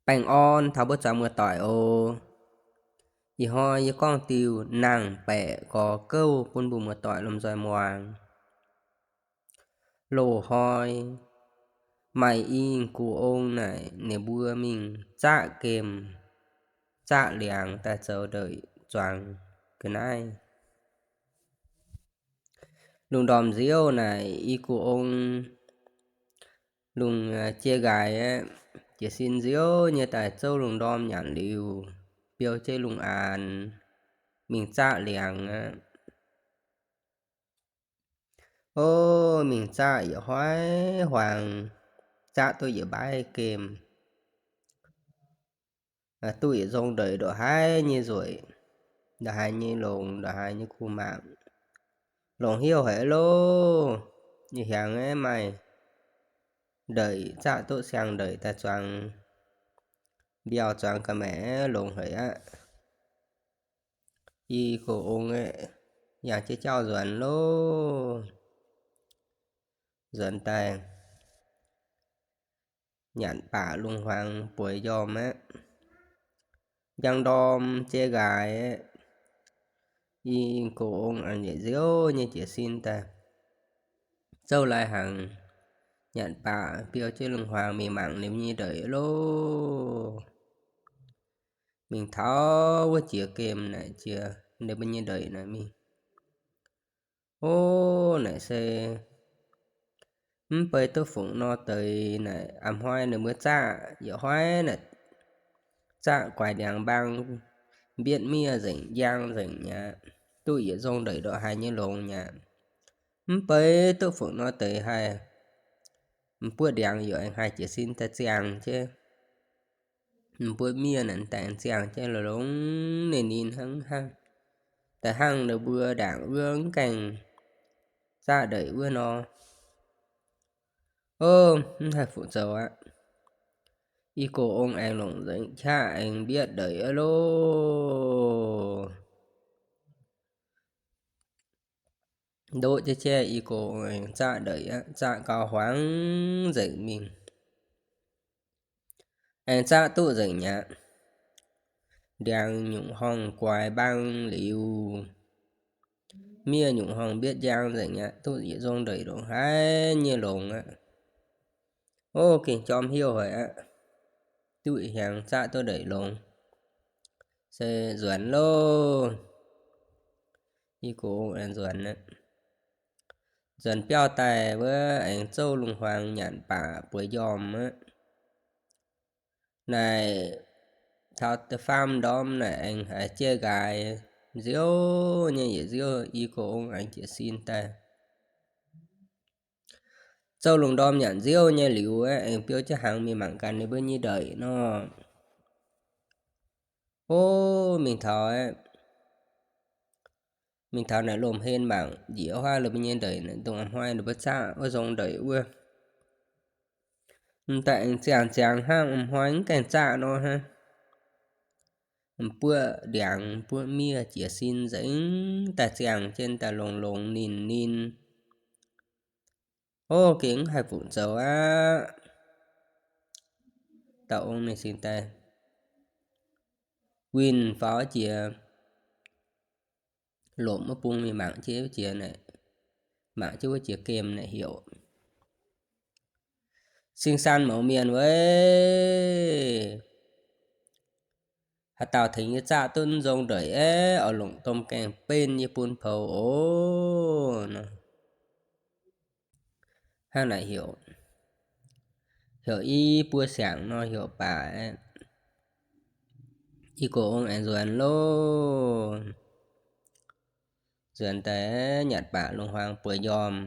Baengh orn taux mbuo zuangx muoz-doic oc. Ih hnoi yie gorngv diuh nangh baeqc gorx gouv bun mbuo muoz-doic lomh nzoih muangx. Loz-hnoi maaih i gux ong naaic, ninh mbuo mingh zaqv gemh, zaqv liangx daaih zoux ndeic zuangx ga'naaiv. Lungh ndorm nziouv naaic i gux ong lungh jiex nqaaix aeqv, jiez sin nziouv nyei daaih zouv lungh ndorm nyanc liuz, biou jienv lungh aanx mingh zaqv liangx aqv. O, mingh zaqv yietc hnoi huaang, zaqv duqv yietc mbaiv gemh, duqv yietc nzong ndeic ndongc haaix nyei nzueic, ndongc haaix nyei longx, ndongc haaix nyei kuh mangc. Longx hnyouv haic loh. Ih hiaangx aeqv, maaih ndeic zaqv duqv siang-ndeic daaih zuangx mbiauh zuangx ga'maeqc, longx haic aqv. I gux ong aeqv, yangh jienv jauv nzuonx loh. Nzuonx daaih nyanc baac lungh hmuangx bueix njormh aqv. Njang ndorm jiex nqaaix aeqv, i gux ong aengx yietc nziouv nyei jiez sin daaih zouv lai hnaangx, nyanc baac biou jienv lungh hmuangx mingh mangc ninh mbuo nyei ndeic loh. Mingh taux wuov jiex gemh naaic, jiex ninh mbuo nyei ndeic naaic mingh. O, naaic se mv bei duqv fungc nor deix naaic, a'hnoi ninh mbuo zaqv yietc hnoi naaic, zaqv guaix ndiangx mbaang, mbietv miev nzengc, njang nzengc mi'aqv, duqv yietc nzong ndeic ndongc haaix nyei longx mi'aqv. Mv bei duqv fungc nor deix haih, m'buoqv ndiangx yaac aengx haih jiez sin daaih ziangh jienv. M'buoqv miev naaic daaih aengx ziangh jienv longx-longx ninh ninh hnangv hnangv, daaih hnangv ninh mbuo ndaangc wuov mv gaengh zaqv ndeic wuov nor. O, mv haih fuqv zoux aqv. I gux ong aengx longc nzengc qaqv aengx mbietv ndeic aqv loh. Ndoqv jiex jiex i gux ong aengx zaqv ndeic aqv, zaqv gau hmuangx nzengc mingh. Aengx zaqv duqv nzengc mi'aqv. Ndiangx nyungc horngh guaix mbaang liuz, miev nyungc horngh mbietv njang nzengc mi'aqv, duqv yietc nzong ndeic ndongc haaix nyei longx aqv. O, gengh jorm hnyouv haic aqv. Duqv ih hiaangx zaqv duqv ndeic longx, se nzuonx loh. I gux ong aengx nzuonx aqv. Nzuonx biauv daaih wuov aengx zouv lungh hmuangx nyanc baac bueix njormh aqv. Naaic taux da'faam ndorm naaic aengx haiz jiex nqaaix nziouv nyei yietc nziouv, i gux ong aengx jiez sin daaih zouv lungh ndorm nyanc nziouv nyei liuz aeqv, aengx biou jienv hnaangx mingh mangc gaax ninh mbuo nyei ndeic nor. O, mingh taux aeqv, mingh taux naaic lomh hlen mangc njiec wuov haav ninh mbuo nyei ndeic naaic, dongh a'hnoi ninh mbuo zaqv wuov nzong ndeic wuov. M'daaih aengx ziangh ziangx hnangv a'hnoi mv gaengh zaqv nor hnangv. M'buoqv ndiangx m'buoqv miev jiez sin nzengc daaih ziangh jienv daaih longx-longx ninh ninh. O, gengh mv haih fuqv zoux aqv. Dauh ong ninh cingx daaih winh faaux jiex lomc wuov bung mingh mangc jienv wuov jiex naaic, mangc jienv wuov jiex gemh naaic heuc, Sing-San mouz mienh weic, haaix dauh tengx yie zaqv duqv nzong ndeic aeqv, oix longc domh gaengh benv yie bun poux oc. Hnangv naaic heuc, heuc i buo siangc nor heuc baac, i gox ong aengx nzuonx loh. Nzuonx daaih nyanc baac lungh hmuangx bueix njormh.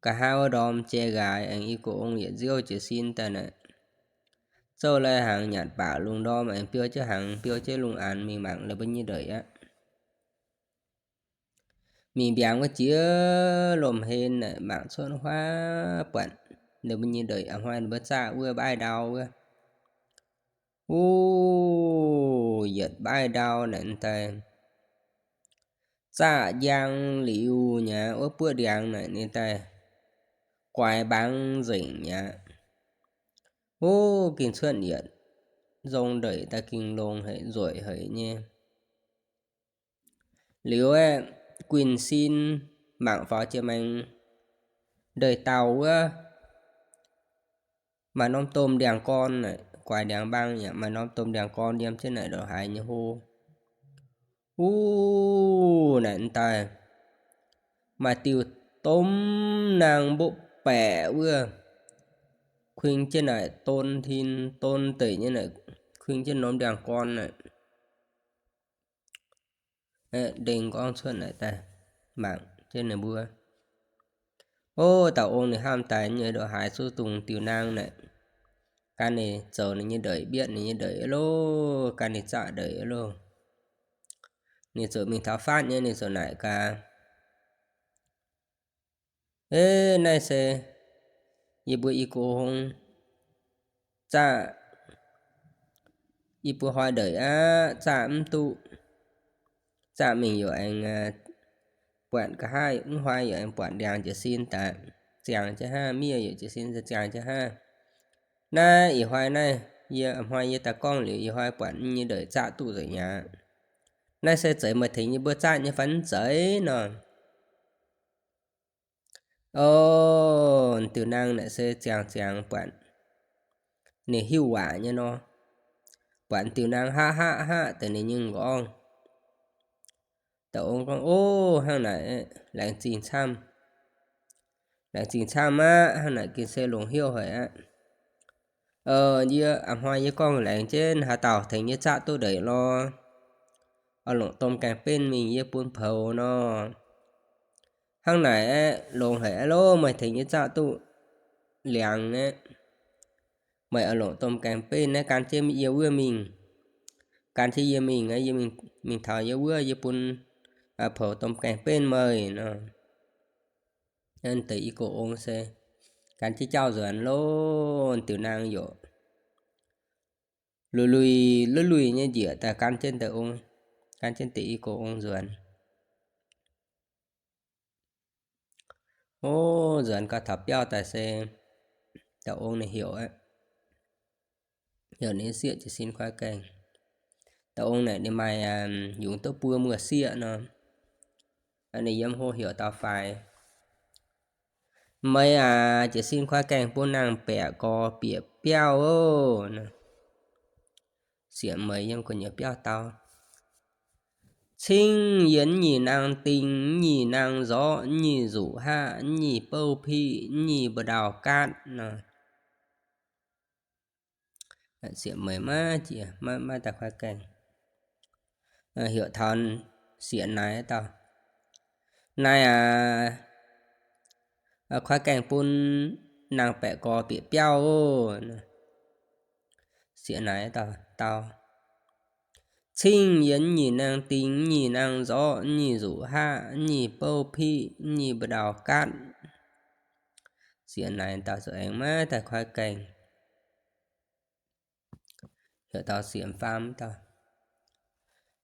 Nqa'haav wuov ndorm jai nqaaix aengx i gox ong yietc nziouv jiez sin daaih naaic, zouv lai hnaangx nyanc baac lungh ndorm aengx biou jienv hnaangx, biou jienv lungh aanx mingh mangc ninh mbuo nyei ndeic aqv. Mingh mbiaangx wuov jiex lomh hlen naaic, mangc cuotv huaav buatc ninh mbuo nyei ndeic a'hnoi ninh mbuo zaqv wuov mbaaih ndau wuov. Wuov yietc mbaaih ndau naaic daaih zaqv njang liuz nyei wuov buoqv ndiangx naaic ninh daaih guaix mbaang nzengc nyei aqv. Ov, ging cuotv yietc nzong ndeic daaih ging longx haic, nzueic haic nyei. Liuz aeqv, guinh sin mangc faaux jiex maengx ndeic-daauh wuov, maaih norm domh ndiangx-gorn naaic, guaix ndiangx-mbaang yaac maaih norm domh ndiangx-gorn yiem jienv naaic ndongc haaix nyei hlo. Uv, naaic daaih maaih diuh domh naang mboqv baeqc wuov, kuing jienv naaic don tin don deic nyei naaic, kuing jienv norm ndiangx-gorn naaic. Ndeng gorngv cuotv naaic daaih mangc jienv ninh mbuo. Ov, dauh ong ninh hnamv daaih nyei ndongc haaix zuqc dungx diuh naang naaic, gan ninh zoux ninh nyei ndeic, mbietv ninh nyei ndeic loh, gan ninh zaqv ndeic loh. Ninh ziouc mingh taux faatv nyei, ninh ziouc naaic gaax, Ov, naaiv se yie mbuo i go ong zaqv, yie mbuo hnoi ndeic aqv, zaqv mv duqv. Zaqv mingh yaac aengx buatc nqa'haav, mv hnoi yaac aengx buatc ndiangx jiez sin daaih ziangx jienv hnangv, miev yaac jiez sin ziangx jienv hnangv. Naaiv ih hnoi naaiv, yie a'hnoi yie daaih gorngv liuz, ih hnoi buatc nyei ndeic zaqv duqv nzengc aqv. Naaiv se zeiz meih tengx yie mbuo zaqv nyei fai mv zeiz nor? Ov, diuh naang naaic se ziangx ziangx buatc ninh hiuv waac nyei nor, buatc diuh naang haqv haqv haqv deix ninh nyei nqorngv. Dauh ong gorngv, Ov, hnangv naaic laengz zingh camv. Laengz zingh camv aqv, hnangv naaic gengh se longx hnyouv haic aqv. Yie a'hnoi yie gorngv laengz jienv haaix dauh tengx yie zaqv duqv ndeic lorqc, oix longc domh gaengh benv mingh yie bun poux nor. Hnangv naaic aeqv, longx haic aqv loh, meih tengx yie zaqv duqv liangx aeqv, meih oix longc domh gaengh benv naaiv gan jienv yie wuov mingh. Gan jienv yie mingh, yie mingh taux yie wuov, yie bun poux domh gaengh benv meih nor. Deix i go ong se gan jienv jauv nzuonx loh, diuh naang yaac lui-lui, lui-lui nyei njiec daaih gan jienv deix ong, gan jienv deix i go ong nzuonx. Ov, nzuonx gau taux biauv daaih se dauh ong ninh heuc aqv. Heuc ninh sieqv jiez sin kuaaiv gaengh. Dauh ong naaic ninh maaih yungz duqv buo muoz-sieqv nor. Ninh yiem hlo heuc dauh faix, Meih aac, jiez sin kuaaiv gaengh bun naang-baeqc gorx bieqc biauv oc. Sieqv meix yiem gu'nyuoz biauv dau, Cingv yie mv nyic naang ding, mv nyic naang nzorqv, mv nyic nzuqc haqv, mv nyic bouv piqv, mv nyic mba'ndaauh gaatv nor. Sieqv meix maiv jiex, maiv daaih kuaaiv gaengh. Heuc taux sieqv naaic dauh, Naaiv aac, kuaaiv gaengh bun naang-baeqc gorx bieqc biauv oc. Sieqv naaic dauh dau, Cingv yie mv nyic naang ding, mv nyic naang nzorqv, mv nyic nzuqc haqv, mv nyic bouv piqv, mv nyic mba'ndaauh gaatv. Sieqv naaic dauh zuqc aengx maiv daaih kuaaiv gaengh. Heuc taux sieqv faam dauh,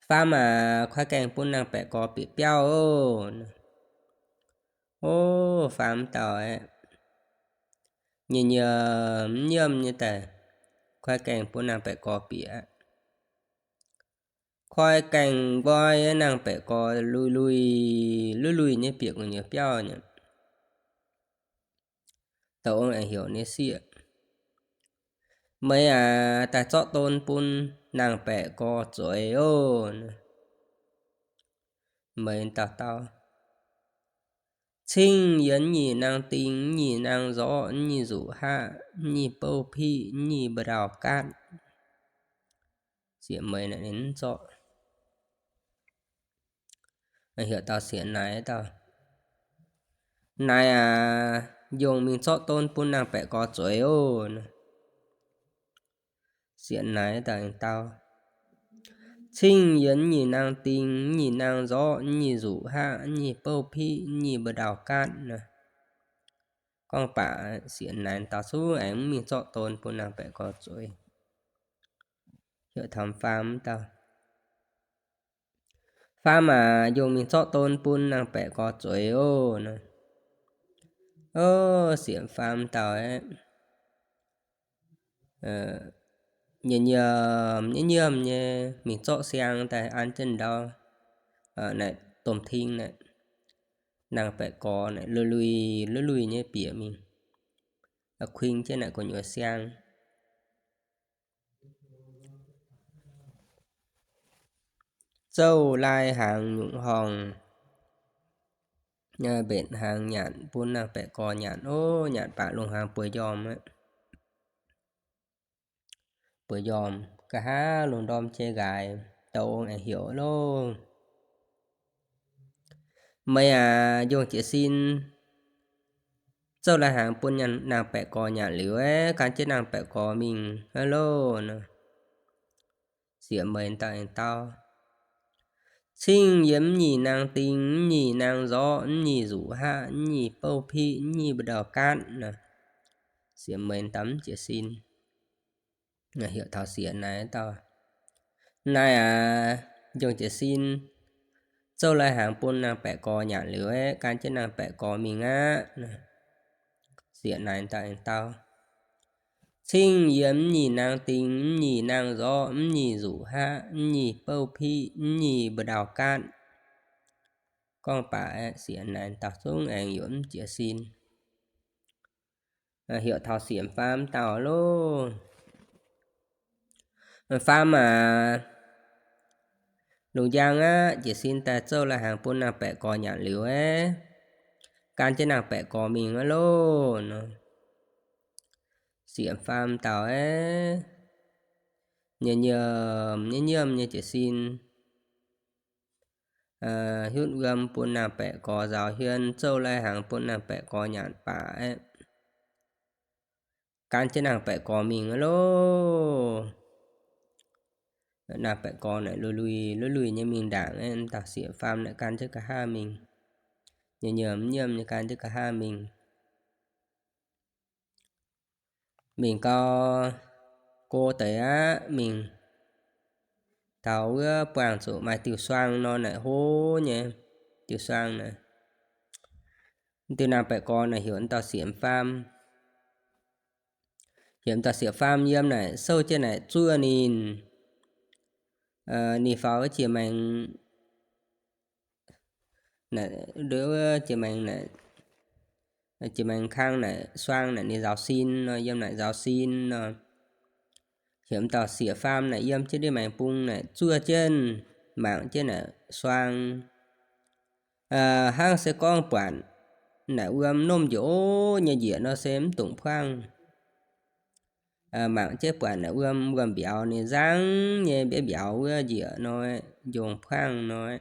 Faam aac, kuaaiv gaengh bun naang-baeqc gorx bieqc biauv oc. Ov, faam dauh aeqv, nyiemc nyiemc mv nyiemv nyei daaih kuaaiv gaengh bun naang-baeqc gorx bieqc aqv. Kuaaiv gaengh nqoi naang-baeqc gorx lui-lui, lui-lui nyei bieqc gu'nyuoz biauv nyei. Dauh ong aengx heuc ninh sieqv, Meih aac, daaih zorqv don bun naang-baeqc gorx zueiz oc. Meih dauh dau, Cingv yie mv nyic naang ding, mv nyic naang nzorqv, mv nyic nzuqc haqv, mv nyic bouv piqv, mv nyic mba'ndaauh gaatv. Sieqv meix naaic ninh mv zorqv. Heuc taux sieqv naaic dauh, Naaic aac, njongc mingh zorqv don bun naang-baeqc gorx zueiz oc. Sieqv naaic dauh, Cingv yie mv nyic naang ding, mv nyic naang nzorqv, mv nyic nzuqc haqv, mv nyic bouv piqv, mv nyic mba'ndaauh gaatv nor. Gorngv baac sieqv naaic dauh zungv aengx mv mingh zorqv don bun naang-baeqc gorx zueiz. Heuc taux faam dauh, Faam aac, njongc mingh zorqv don bun naang-baeqc gorx zueiz oc. Ov, sieqv faam dauh aeqv, nyiemc nyiemc nyei, nyiemc nyei mingh zorqv siang daaih an jienv ndau naaic domh ting naaic, naang-baeqc gorx naaic lui-lui lui-lui nyei bieqc mingh, kuing jienv naaic gu'nyuoz siang. Zouv lai hnaangx nyungc horngh, mbenc hnaangx nyanc bun naang-baeqc gorx nyanc. Ov, nyanc baac lungh hnaangx bueix njormh aqv. Bueix njormh, nqa'haav lungh ndorm jiex nqaaix, dorh ong aengx heuc loh, meih aac, njongh jiez sin zouv lai hnaangx bun naang-baeqc gorx nyanc liuz aeqv, gan jienv naang-baeqc gorx mingh aqv loh nor. Sieqv meih dauh aengx dau, cingv yiem mv nyic naang ding, mv nyic naang nzorqv, mv nyic nzuqc haqv, mv nyic bouv piqv, mv nyic mbu'ndongx gaatv nor. Sieqv meih dauh mv jiez sin heuc taux sieqv naaiv dauh, naaiv aac, njongh jiez sin zouv lai hnaangx bun naang-baeqc gorx nyanc liuz aeqv, gan jienv naang-baeqc gorx mingh aqv. Sieqv naaiv dauh aengx dau, cingv yiem mv nyic naang ding, mv nyic naang nzorqv, mv nyic nzuqc haqv, mv nyic bouv piqv, mv nyic mbu'ndongx gaatv. Gorngv baac aeqv, sieqv naaiv dauh zungv aengx yaac mv jiez sin. Heuc taux sieqv faam dauh loh, faam aac, lungh njang aqv, jiez sin daaih zouv lai hnaangx bun naang-baeqc gorx nyanc liuz aeqv, gan jienv naang-baeqc gorx mingh aqv loh nor. Sieqv faam dauh aeqv, nyiemc nyiemc nyei, nyiemc nyei jiez sin hiuv wuom bun naang-baeqc gorx nzaaux hmien, zouv lai hnaangx bun naang-baeqc gorx nyanc baac aeqv, gan jienv naang-baeqc gorx mingh aqv loh. Naang-baeqc gorx naaic lui-lui lui-lui nyei mingh ndaangc aeqv, dauh sieqv faam naaic gan jienv nqa'haav mingh. Nyiemc nyiemc nyei gan jienv nqa'haav mingh. Mingh gau, go deix aqv, mingh taux wuov buangh zuqc maaih diuh suang nor naaic hlo nyei diuh suang naaic. Diuh naang-baeqc gorx naaic heuc dauh sieqv faam, heuc dauh sieqv faam yiem naaic souv jienv naaic zuov ninh. Ninh faaux wuov jiex maengx, wuov jiex maengx naaic, jiex maengx kang naaic suang naaic ninh nzaaux sin nor, yiem naaic nzaaux sin nor. Heuc dauh sieqv faam naaic yiem jienv ndiev maengx bung naaic zuov jienv, mangc jienv naaic suang. Hnangv se gorngv buatc naaic wuom nomv njoc nyei njiec nor se mv dungx puangv. Mangc jienv buatc naaic wuom, wuom mbiauz ninh nzangv nyei mbiauz mbiauz wuov njiec nor, njongc puangv nor.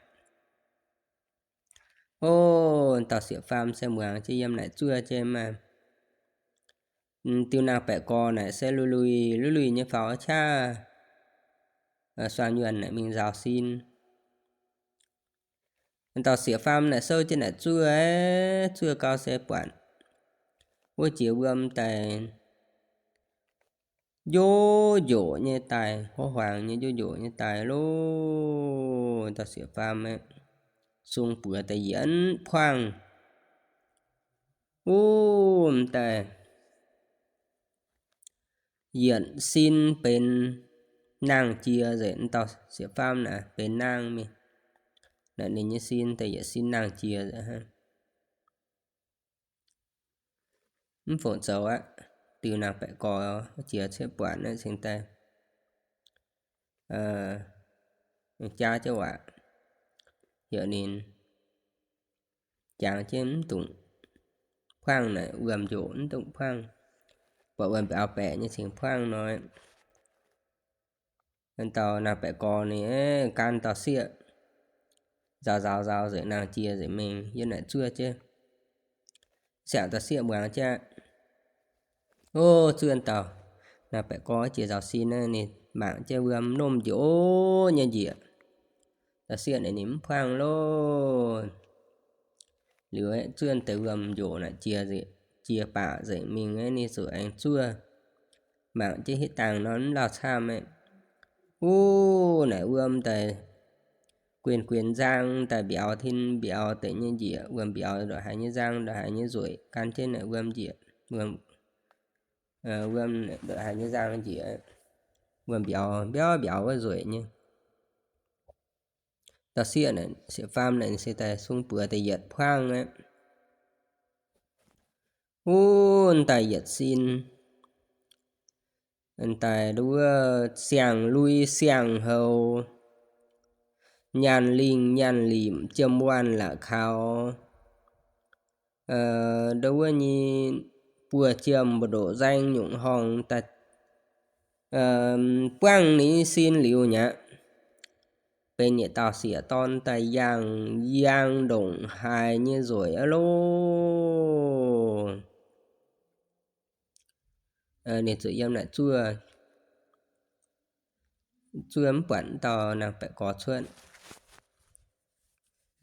O, dauh sieqv faam se muangx jienv yiem naaic zuov jienv maah. Diuh naang-baeqc gorx naaic se lui-lui lui-lui nyei faaux qaqv suang nyuonh naaic mingh nzaaux sin. Dauh sieqv faam naaic souv jienv naaic zuov, zuov gau se buatc wuov jiex wuom daaih njoqv njoqc nyei daaih, hov huaangx nyei njoqv njoqc nyei daaih loh. Dauh sieqv faam aeqv, sung buoz daaih yietc puangv. Wuov daaih yietc sin benx nangh jiex nzengc. Dauh sieqv faam naaic benx nangh mingh. Naaic ninh nyei sin daaih yietc sin nangh jiex nzengc hnangv. Mv fungc zoux aqv. Diuh naang-baeqc gorx jiex cietv buatc naaiv cingx daaih jaa jienv waac, heuc ninh jangx jienv mv dungx puangv naaic wuom-njoqc, mv dungx puangv. Buatc wuom-biaux baeqc nyei cingx puangv nor. Dauh naang-baeqc gorx ninh gan dauh sieqv nzaaux nzaaux nzaaux nzengc nangh jiex nzengc mingh yiem naaic zuov jienv. Siangx dauh sieqv muangx jienv aqv. O, zuov dauh naang-baeqc gorx jiex nzaaux sin naaiv, ninh mangc jienv wuom nomv njoqc nyei njiec. Dauh sieqv naaic ninh mv puangv loh. Liuz zuov deix wuom-njoqc naaic jiex, jiex baac nzengc mingh aeqv, ninh zuqc aengx zuov. Mangc jienv hitv dangh nor mv lauh camv aeqv. Wuov naaic wuom daaih guinh guinh nzang daaih mbiauz tin mbiauz deix nyei njiec, wuom-mbiauz ndongc haaix nyei nzang ndongc haaix nyei nzueic, gan jienv naaic wuom njiec, wuom wuom ndongc haaix nyei nzangc njiec, wuom mbiauz mbiauv mbiauz wuov nzueic nyei. Dauh sieqv naaic, sieqv-faam naaic se daaih sung buoz da'yietv puangv aqv. Wuov daaih yietc sin, daaih nduov siang-lui siang-houx, nyaanh lingh nyaanh limc, jiem waanh la'kaux, nduov wuov nyei buoz-jiem mbu'ndoqc nzaeng nyungc horngh daaih buangv ninh nyei sin liuz mi'aqv. Benx yietc dauh sieqv-dorn daaih yangh, yangh ndongc haaix nyei nzueic aqv loh. Ninh zuqc yiem naaic zuov, zuov mv buatc dauh naang-baeqc gorx cuotv.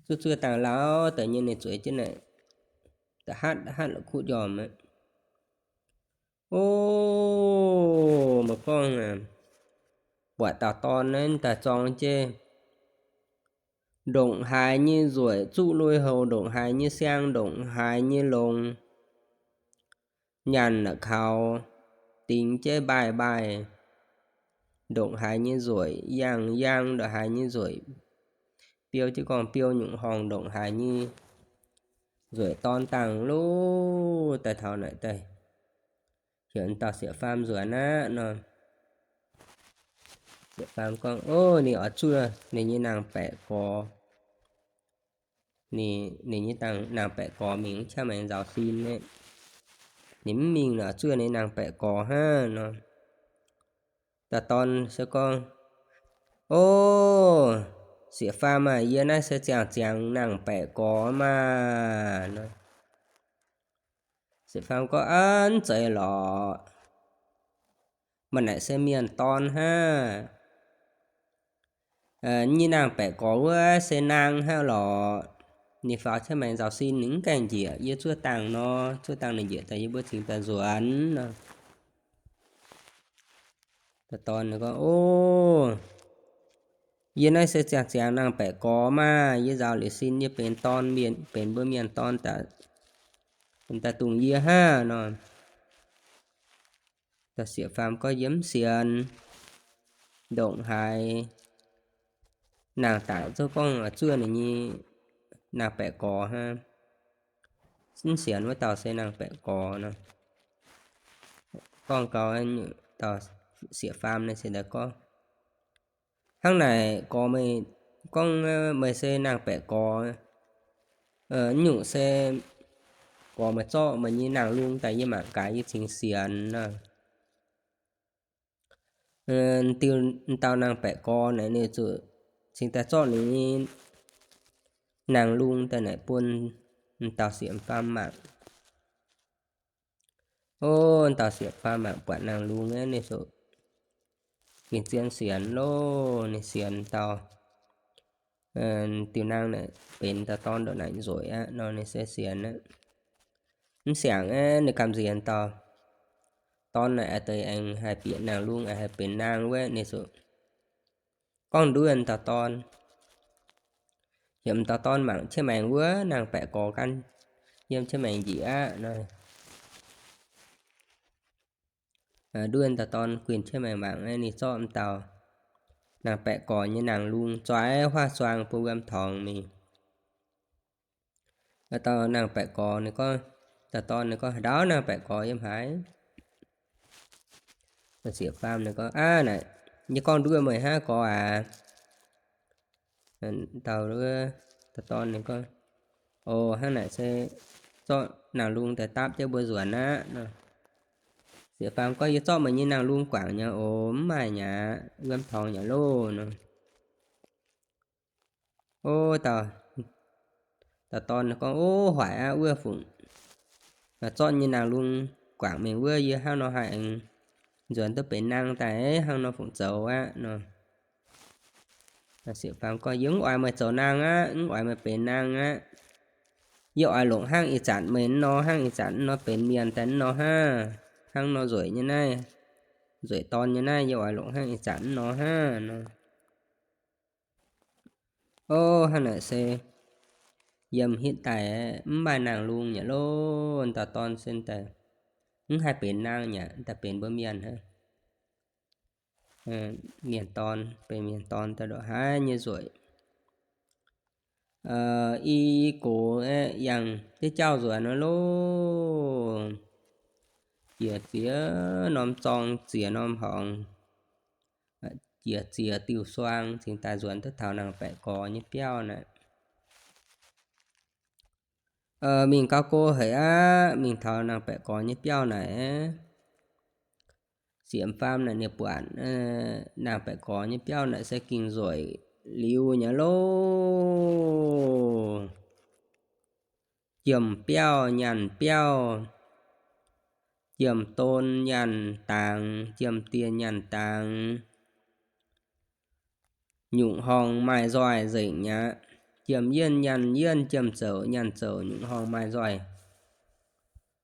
Zuov zuov dangh lauh deix nyei ninh zueiz jienv naaic, da'hatv da'hatv la'kuqv njormh aqv. O, meih gorngv buatc dauh dorn naaiv daaih zorng jienv ndongc haaix nyei nzueic, zuqv lui-houx ndongc haaix nyei siang, ndongc haaix nyei longx, nyaanh la'kaux, dingx jienv mbaih mbaih, ndongc haaix nyei nzueic, yangh yangh ndongc haaix nyei nzueic, biou jienv gorngv biou nyungc horngh ndongc haaix nyei nzueic dorn dangh loh, daaih taux naaic daaih heuc dauh sieqv-faam nzuonx aqv nor. Sieqv-faam gorngv, O, ninh oix zuov ninh nyei naang-baeqc gorx. Ninh, ninh nyei naang-baeqc gorx mingh mv qaqv maengx nzaaux sin aqv. Ninh mv mingh nor zuov ninh naang-baeqc gorx hnangv nor. Dauh dorn se gorngv, O, sieqv-faam aah, yie naaiv se ziangh ziangx naang-baeqc gorx maah nor. Sieqv-faam gorngv, Aav, mv zeiz lorqc. Maaih naaic se mienh dorn hnangv. Nyei naang-baeqc gorx wuov se naang hnangv lorqc. Ninh faaux qaqv maengx nzaaux sin ninh mv gaengh njiec, yie zuov dangh nor, zuov dangh ninh njiec daaih yie mbuo cingx daaih nzuonx nor. Dauh dorn gorngv, O, yie naaiv se ziangh ziangx naang-baeqc gorx maah, yie nzaaux liuz sin yie benx dorn mienh, benx mbuo mienh dorn daaih, daaih dungx yie hnangv nor. Dauh sieqv-faam gorngv, Yie mv sienx. Ndongc haaix naang daic zouv gorngv zuov ninh nyei naang-baeqc gorx hnangv. Mv sienx wuov dauh se naang-baeqc gorx nor. Gorngv gau, dauh sieqv-faam naaiv se daaih gorngv, Hnangv naaic gorx meih gorngv meih se naang-baeqc gorx, nyungc se gorx meih zorqv meih nyei naang-lung daaih yie mangc gaax yie cingx sienx nor. Diuh dauh naang-baeqc gorx naaic ninh zuqc cingx daaih zorqv ninh nyei naang-lung daaih naaic bun dauh sieqv-faam mangc. O, dauh sieqv-faam mangc buatc naang-lung aeqv, ninh zuqc gengh zien sienx loh. Ninh sienx dauh diuh naang naaic benx dauh dorn ndongc naaic nzueic aqv nor ninh se sienx aqv. Mv siangx aeqv, ninh gamh nziex dauh dorn naaic a'deix aengx haih bieqc naang-lung, aengx haih benx naang wuov, ninh zuqc gorngv nduov dauh dorn, heuc dauh dorn mangc qiex maengx wuov naang-baeqc gorx gan yiem qiex maengx njiec aqv nor. Nduov dauh dorn guinh qiex maengx mangc, ninh zorqv dauh naang-baeqc gorx nyei naang-lung zueiz huaav zuang bun wuom torngx mingh. Dauh naang-baeqc gorx ninh gorngv, dauh dorn ninh gorngv, Haaix dauh naang-baeqc gorx yiem haaix? Sieqv-faam ninh gorngv, Aav, naaic yie gorngv nduov meih hnangv gorx aac. Dauh, dauh dorn ninh gorngv, O, hnangv naaic se zorqv naang-lung daaih dapv jienv mbuo nzuonx aqv nor. Sieqv-faam gorngv, Yie zorqv meih nyei naang-lung guangc nyei oc. Mv maaih nyei aqv, wuom torngx yaac loh nor. O, dauh, dauh dorn gorngv, O, hoic aqv, wuov fungc zorqv nyei naang-lung guangc mingh wuov, yie hnangv nor haih aengx nzuonx duqv benx naang daaih, hnangv nor fungc zoux aqv nor. Sieqv-faam gorngv, Yie mv oix meih zoux naang aqv, mv oix meih benx naang aqv. Yie oix longc hnangv ih zanc meih nor, hnangv ih zanc nor benx mienh daaih nor hnangv. Hnangv nor nzueic nyei naaiv, nzueic dorn nyei naaiv, yie oix longc hnangv ih zanc nor hnangv nor. O, hnangv naaic se yiem hitv daaih mv maaih naang-lung yaac loh. Dauh dorn se daaih mv haih benx naang nyei aqv, daaih benx mbuo mienh hnangv. Mienh dorn, benx mienh dorn daaih ndongc haaix nyei nzueic. I gox aeqv, yangh jienv jauv nzuonx loh. Jiex ziex norm zorng, ziex norm horngz, jiex ziex diuh suang cingx daaih nzuonx duqv taux naang baeqc gorx nyei biauv naaic. Mingh gauh go haic aqv. Mingh taux naang baeqc gorx nyei biauv naaic, sieqv faam naaic ninh buatc naang baeqc gorx nyei biauv naaic se gengh nzueic liuz nyei loh. Jiem biauv nyaanh biauv, jiem don nyaanh dangx, jiem dien nyaanh dangx, nyungc horngh maaih nzoih nzengc aqv. Jiem yienh nyaanh yienh, jiem zouc nyaanh zouc, nyungc horngh maaih nzoih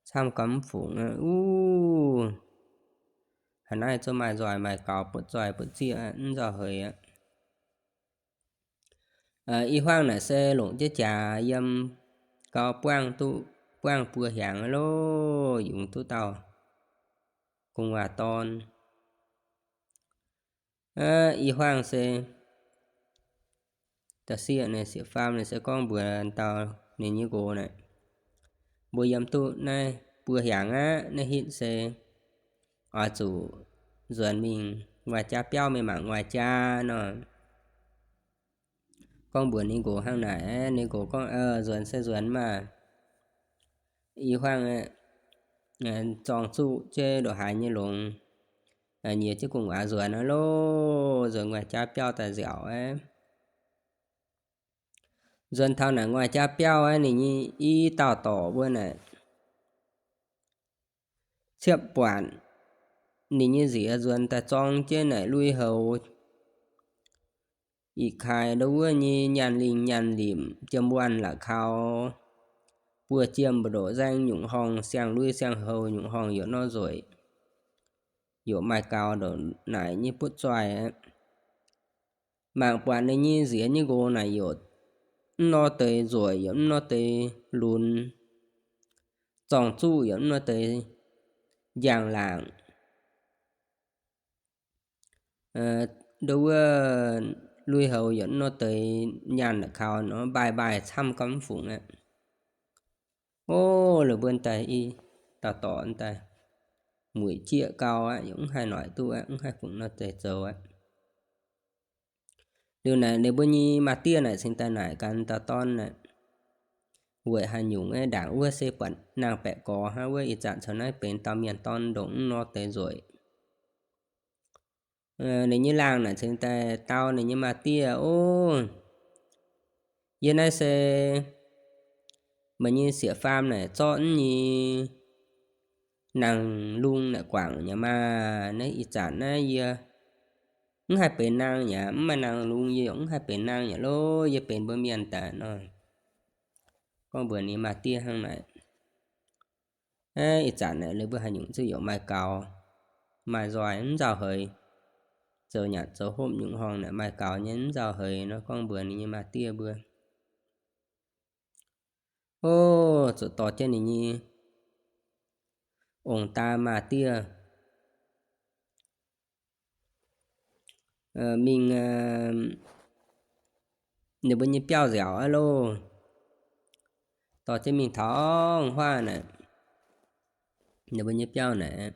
camv gau mv fungc aqv. Uv, haaix naaiv zungv maaih nzoih maaih gaux butv zoih butv zieqv mv nzauh heix aqv. I huaangv naaic se longc jienv jaax yiem gau buangv duqv, buangv buo hiaangx loh, yungz duqv dauh gu'nguaaz dorn. I huaangv se da'sieqv ninh, sieqv faam ninh se gorngv mbuox dauh ninh nyei nqox naaic, mbuo yiem duqv naaiv buo hiaangx aqv, naaiv hitv se oix zuqc nzuonx mingh nguaih jaav biauv, mingh mangc nguaih jaav nor. Gorngv mbuox ninh nqox hnangv naaic, ninh nqox gorngv, Nzuonx se nzuonx maah! I huaangv zorng zuqv jienv ndongc haaix nyei longx, nyiex jienv gu'nguaaz nzuonx aqv loh, nzuonx nguaih jaav biauv daaih nziaauc aqv. Nzuonx taux naaic nguaih jaav biauv aqv, ninh nyei i dauh dorc mbuo naaic ciepv buatc ninh nyei nziex nzuonx daaih zorng jienv naaic lui-houx, ih kaaix ndo wuov nyei nyaanh lingh nyaanh limc, jiem wuonh la'kaux, buoz jiem mbu'ndoqc nzaeng, nyungc horngh siang-lui siang-houx, nyungc horngh yaac nor nzueic, yaac maaih gaux ndongc naaic nyei butv zoih aqv. Mangc buatc ninh nyei nziex nyei nqox naaic yaac mv nor deix nzueic, yaac mv nor deix lunx, zorng zuqv yaac mv nor deix njang-laangc, ndo wuov lui-houx yaac mv nor deix nyaanh la'kaux nor, mbaaih mbaaih camv gau mv fungc aqv. O, lih mbuo daaih i dauh dorc daaih mueic jieqv gau aqv, yaac mv haih noic duqv aqv, mv haih fungc nor deix zoux aqv. Liuz naaic ninh mbuo nyei maa-diev naaic cingx daaih naaic gaax dauh dorn naaic, weic haaix nyungc aeqv, ndaangc wuov se buatc naang-baeqc gorx hnangv wuov, ih zanc caux naaiv benx dauh mienh dorn ndongc mv nor deix nzueic. Ninh nyei laangh naaic cingx daaih dau ninh nyei maa-diev, O, yie naaiv se meih nyei sieqv-faam naaic zorqv naaiv nyei naang-lung naaic guangc nyei maah. Naaiv ih zanc naaiv yie mv haih benx naang yaac mv maaih naang-lung, yie yaac mv haih benx naang yaac lo, yie benx mbuo mienh daaih nor. Gorngv mbuox ninh maa-diev hnangv naaic. Ih zanc naaic ninh mbuo haaix nyungc zuqc yaac maaih gaux, maaih nzoih mv nzauh heix, zoux nyanc zoux hopv nyungc horngh naaic maaih gaux nyei mv nzauh heix nor, gorngv mbuox ninh nyei maa-diev mbuo. O, zuqc dorh jienv ninh nyei ong-daa maa-diev mingh ninh mbuo nyei biauv nziaauc aqv loh. Dorh jienv mingh taux huaav naaic, ninh mbuo nyei biauv naaic,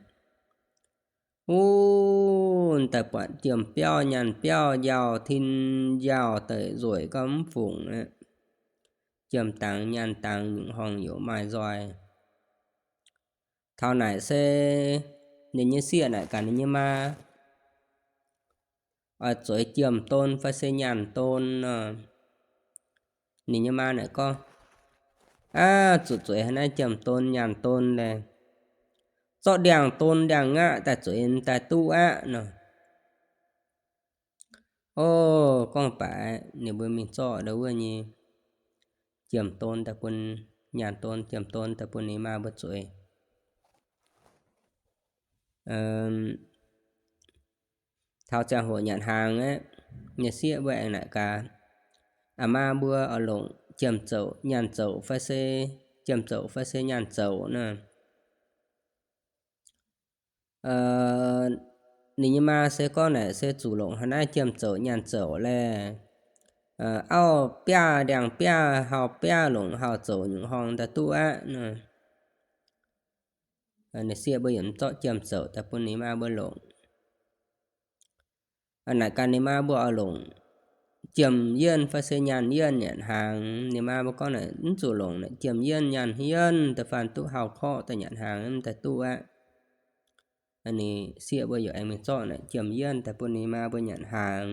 uv, daaih buatc jiem biauv nyaanh biauv, njaaux tin njaaux deic nzueic gau mv fungc aqv. Jiem dangx nyaanh dangx nyungc horngh yaac maaih nzoih. Taux naaic se ninh nyei sieqv naaic gaax ninh nyei maa, Oix zueiz jiem-don fai se nyaanh-don nor? Ninh nyei maa naaic gorngv, Aav, zuqc zueiz haaix naaiv jiem-don nyaanh-don daaih. Zorqv ndiangx-don ndiangx-ngaqv daaih zueiz daaih duqv aqv nor. O, gorngv baac ninh mbuo mingh zorqv ndo wuov nyei jiem-don daaih bun, nyaanh-don, jiem-don daaih bun ninh maa mbuo zueiz. Taux ziangh hoc nyanc hnaangx aeqv, nyei sieqv mbuo aengx naaic gaax, Aa maa, mbuo oix longc jiem-zouc nyaanh zouc fai se, jiem-zouc fai se nyaanh zouc nor? ninh nyei maa se gorngv naaic se zuqc longc haaix naaiv jiem-zouc nyaanh zouc laeh, auv biaav ndiangx-biaav, hauh biaav longc hauh zouc nyungc horngh daaih duqv aqv nor. Ninh sieqv mbuo yaac zorqv jiem-zouc daaih bun ninh maa mbuo longc. Naaic ganh ninh maa mbuo oix longc jiem-yienv fai se nyaanh yienv nyanc hnaangx. Ninh maa mbuo gorngv naaic mv zuqc longc naaic jiem-yienv nyaanh yienv da'faanh duqv hauh korqv daaih nyanc hnaangx mv daaih duqv aqv. Ninh sieqv mbuo yaac aengx mingh zorqv naaic jiem-yienv daaih bun ninh maa mbuo nyanc hnaangx.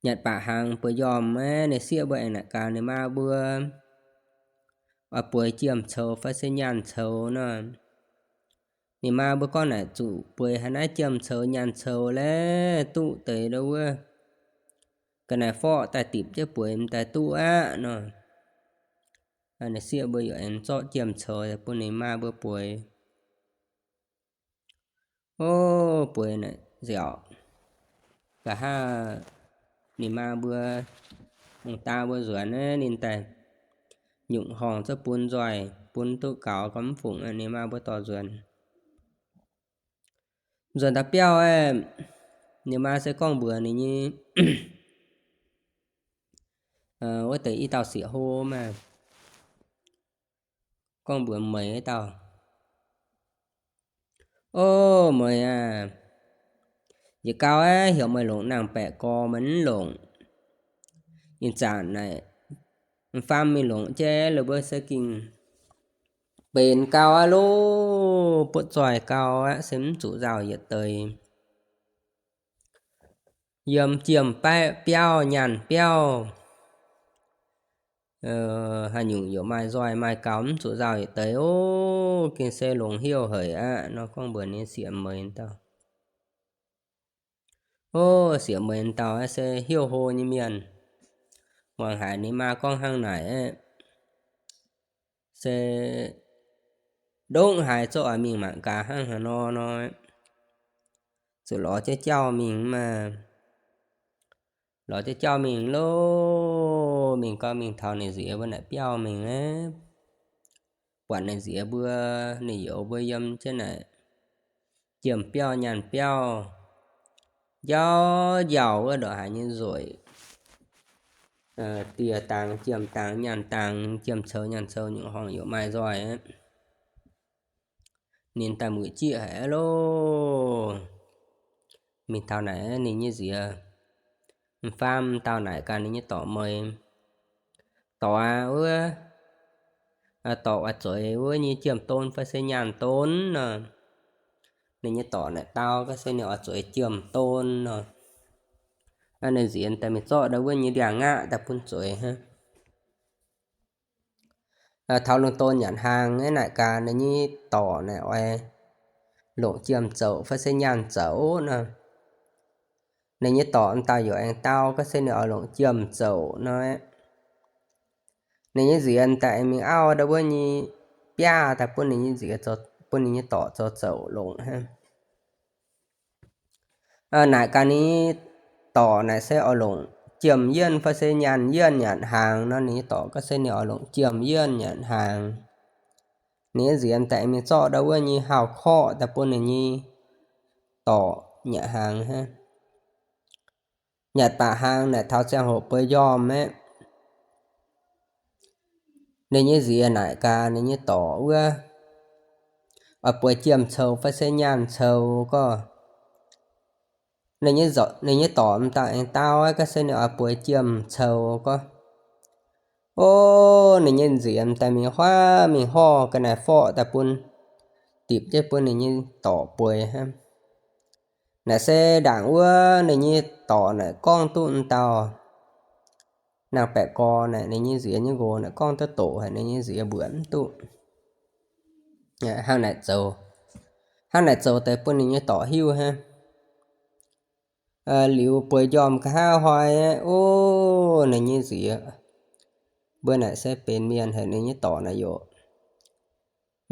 Nyanc baac hnaangx bueix njormh aeqv, ninh sieqv mbuo aengx naaic gaax ninh maa mbuo oix bueix jiem-coux fai se nyaanh coux nor. Ninh maa mbuo gorngv naaic zuqc bueix haaix naaiv jiem-coux nyaanh coux laeh duqv deix ndau wuov ga'naaiv forqv daaih dipc jienv bueix m'daaih duqv aqv nor. Ninh sieqv mbuo yaac aengx zorqv jiem-coux bun ninh maa mbuo bueix. Ov, bueix naaic nziaauc, nqa'haav ninh maa mbuo, ong-daa mbuo nzuonx aeqv, ninh daaih nyungc horngh cuotv bun nzoih, bun duqv gaux gorngv mv fungc, ninh maa mbuo dorh nzuonx. Nzuonx daaih biauv aeqv, ninh maa se gorngv mbuox ninh nyei wuov deix i dauh sieqv hlo maah, gorngv mbuox Meih wuov dauh, Ov, Meih aah, yietc gau aeqv, heuc meih longc nangh baeqc gorx meih mv longc. Ih zanc naaic m'faam mingh longc jaiv, la'buo se gengh benx gau aqv loh, butv zoih gau aqv, se mv zuqc nzauh yietc deix. Yiem jiem-baeqv biauv, nyaanh biauv, haaix nyungc yaac maaih nzoih maaih gaux, mv zuqc nzauh yietc deix ov. Gengh se longx heuc haic aqv nor, gorngv mbuox ninh sieqv Meih dauh. Ov, sieqv Meih dauh aeqv, se heuc hlo nyei mienh. Muangx haiz ninh maa gorngv hnangv naaic aeqv, se ndongc haaix zungv oix mingh mangc gaax hnangv haaix nor nor, zuqc lorz jienv jauv mingh maah. Lorz jienv jauv mingh loh, mingh gau mingh taux ninh nziex mbuo naaic biauv mingh aeqv, buatc ninh nziex mbuo, ninh youz mbuo yiem jienv naaic jiem-biauv nyaanh biauv, njauv njaaux wuov ndongc haaix nyei nzueic. Dieh dangx, jiem dangx, nyaanh dangx, jiem-coux nyaanh coux nyungc horngh yaac maaih nzoih aqv. Ninh daaih mueic jieqv haic aqv loh. Mingh taux naaic ninh nyei nziex, m'faam dauh naaic gaax ninh nyei dorc Meih, Dorc aac, wuov dorc oix zueiz wuov nyei jiem-don fai se nyaanh don nor. Ninh nyei dorc naaic dau ga'sie ninh oix zueiz jiem-don nor. Ninh nziex daaih mingh zorqv ndau wuov nyei ndiangx-ngaqv daaih bun zueiz hnangv. Taux lungh don nyanc hnaangx aeqv, naaic gaax ninh nyei dorc naaic oix longc jiem-zouc fai se nyaanh zouc nor. Ninh nyei dorc m'dauh yaac aengx dau ga'sie ninh oix longc jiem-zouc nor. Ninh nyei nziex m'daaih aengx mingh auv ndau wuov nyei biaav daaih bun ninh nyei nziex, bun ninh nyei dorc zoux zouc longc hnangv. Naaic gaax ninh nyei dorc naaic se oix longc jiem-yienv fai se nyaanh yienv nyanc hnaangx nor, ninh nyei dorc ga'sie ninh oix longc jiem-yienv nyanc hnaangx. Ninh nyei nziex m'daaih aengx mingh zorqv ndau wuov nyei hauh-korqv daaih bun ninh nyei dorc nyanc hnaangx hnangv. Nyanc baac hnaangx naaic taux ziangh hoc bueix njormh aeqv, ninh nyei nziex naaic gaax ninh nyei dorc wuov, Oix bueix jiem-coux fai se nyaanh coux gorqv? Ninh nyei dorc m'daaih aengx dau aqv, ga'sie ninh oix bueix jiem-coux gorqv. Ov, ninh nyei nziex m'daaih mingh huaav mingh horh ga'naaiv forqv daaih bun, dipc jienv bun ninh nyei dorc bueix hnangv. Naaic se ndaangc wuov ninh nyei dorc naaic gorngv duqv m'dauh nangh baeqc gorx naaic, ninh nyei nziex nyei nqox naaic gorngv duqv doqc haic, ninh nyei nziex mbuoqc mv duqv. Hnangv naaic zoux, hnangv naaic zoux deix bun ninh nyei dorc hiuv hnangv. Liuz bueix njormh nqa'haav hnoi aqv, ov, ninh nyei nziex mbuo naaic se benx mienh haic, ninh nyei dorc naaic yaac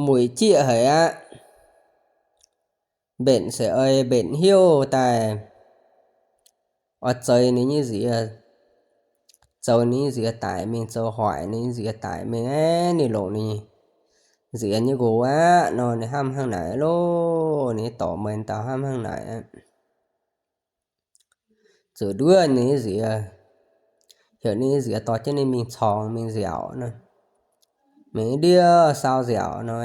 mueic jieqv haic aqv. Mbenc se ei mbenc hiuv daaih oix zeix ninh nyei nziex, zoux ninh nyei nziex daic mingh, zoux hoic ninh nyei nziex daic mingh aqv. Ninh longc ninh nziex nyei nqox aqv nor, ninh hnamv hnangv naaic loh. Ninh nyei dorc mueiz dauh hnamv hnangv naaic aqv. Zuqc nduov ninh nyei nziex, heuc ninh nyei nziex dorh jienv ninh mingh corngx mingh nziaauc nor, mingh ndiev sau nziaauc nor,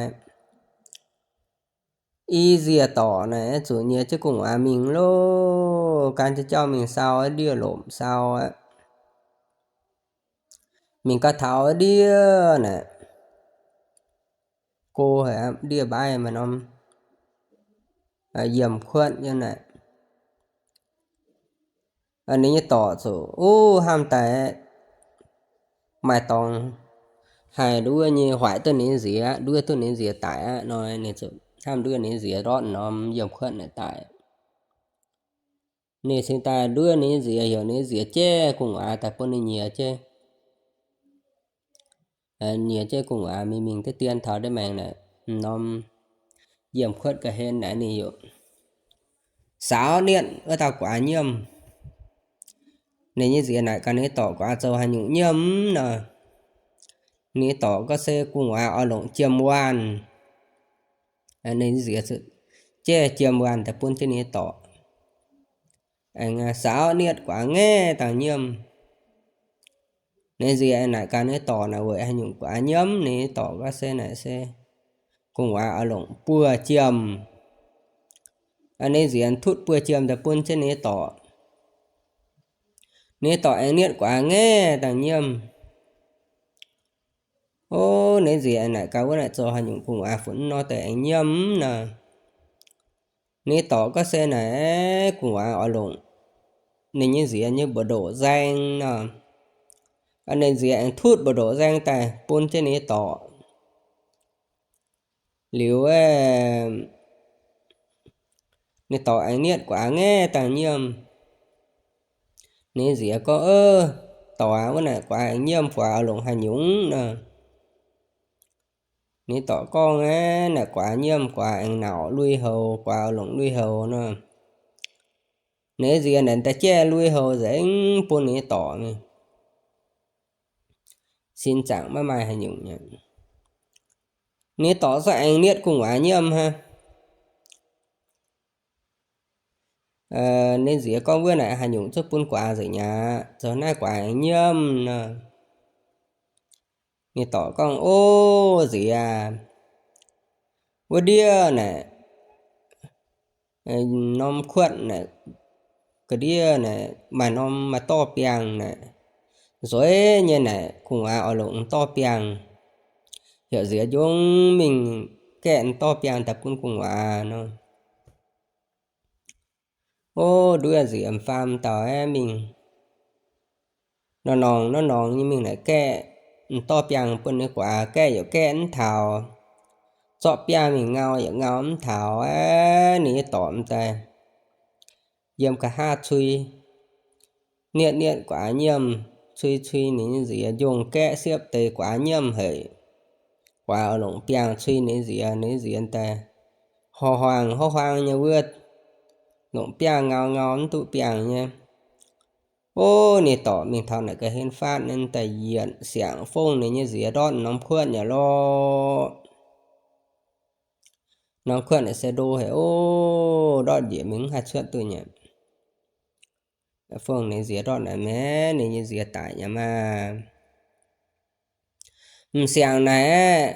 i nziex dorc naaic zuqc nyiex jienv gu'nguaaz mingh loh, gan jienv jauv mingh sau, ndiev lomc sau aqv. Mingh gau taux ndiev naaic, go haic aqv, ndiev mbaaih maaih norm yiem kuotv yiem naaic. Ninh nyei dorc zuqc, uv, hnamv daaih maaih dorngx haih nduov nyei, hoic duqv ninh nyei nziex, nduov duqv ninh nyei nziex daic aqv nor, ninh zuqc hnamv nduov ninh nyei nziex ndortv norm yiem kuotv naaic daic. Ninh cingx daaih nduov ninh nyei nziex, heuc ninh nyei nziex jaiv gu'nguaaz daaih bun ninh nyiex jaiv. Nyiex jaiv gu'nguaaz mingh mingh deix dien taux deix maengx naaic, norm yiem kuotv ga'hlen naaic ninh yaac saaux nietv wuov dauh gu'nguaaz nyiemv. Ninh nyei nziex naaic gaax ninh nyei dorc gu'nguaaz zoux haaix nyungc nyiemv nor. Ninh nyei dorc gorngv se gu'nguaaz oix longc jiem waanh. Ninh nyei nziex jaiv jiem waanh daaih bun jienv ninh nyei dorc, aengx saaux nietv gu'nguaaz ngaeqv dangh nyiemv. Ninh nyei nziex naaic gaax ninh nyei dorc naaic weic haaix nyungc gu'nguaaz nyiemv. Ninh nyei dorc gorngv se naaic se gu'nguaaz oix longc buoz-jiem. Ninh nyei nziex tutv buoz-jiem daaih bun jienv ninh nyei dorc. Ninh nyei dorc aengx nietv gu'nguaaz ngaeqv dangh nyiemv. O, ninh nyei nziex naaic gaax wuov naaic zoux haaix nyungc gu'nguaaz funx nor daaih aengx nyiemv nor. Ninh nyei dorc gorngv se naaic gu'nguaaz oix longc ninh nyei nziex nyei mbu'ndoqc nzaeng nor. Ninh nziex aengx tutv mbu'ndoqc nzaeng daaih bun jienv ninh nyei dorc. Liuz, ninh dorc aengx nietv gu'nguaaz ngaeqv dangh nyiemv. Ninh nziex gorngv, Ov, dorc aac, wuov naaic gu'nguaaz aengx nyiemv, gu'nguaaz oix longc haaix nyungc nor? Ninh dorc gorngv, Aav, naaic gu'nguaaz nyiemv, gu'nguaaz aengx nauc lui-houx, gu'nguaaz oix longc lui-houx nor. Ninh nziex naaic daaih jaiv lui-houx nzengc bun ninh nyei dorc mingh. Sin zaangc maiv maaih haaix nyungc nyei. Ninh nyei dorc zungv aengx nietv gu'nguaaz nyiemv hnangv. Ninh nziex gorngv, Wuov naaic haaix nyungc zungv bun gu'nguaaz nzengc aqv. Zoux naaiv gu'nguaaz aengx nyiemv nor. Ninh dorc gorngv, Ov, nziex aac, wuov ndiev naaic, norm kuotv naaic, ga'ndiev naaic maaih norm maaih dorv biangh naaic, nzueic nyei naaic, gu'nguaaz oix longc dorv biangh, heuc nziex njongv mingh gaeqv dorv biangh daaih bun gu'nguaaz nor. Ov, nduov nziex m'faam dauh aeqv, mingh norm-norm norm-norm nyei mingh naaic gaeqv dorv biangh bun ninh gu'nguaaz, gaeqv yaac gaeqv mv taux, zorqv biaav mingh ngau yaac ngau mv taux aqv. Ninh nyei dorc m'daaih yiem nqa'haav cui, nietv nietv gu'nguaaz nyiemv, cui cui ninh nyei nziex, njongh gaeqv siepv deix gu'nguaaz nyiemv haic. Gu'nguaaz oix longc biangh cui ninh nyei nziex, ninh nyei nziex m'daaih horh huaang horh huaang nyei wuov, longc biaav ngau ngau mv duqv biangh nyei. Ov, ninh dorc mingh taux naaic ga'hlen faatv, ninh daaih yietc siangx fongv ninh nyei nziex ndortv norm kuotv nyei lorqc. Norm kuotv naaic se ndo haic, ov, ndortv njiec mingh mv haih cuotv duqv nyei. Fongv ninh nziex ndortv naaic maah, ninh nyei nziex daic nyei maah. M'siangx naaic aeqv,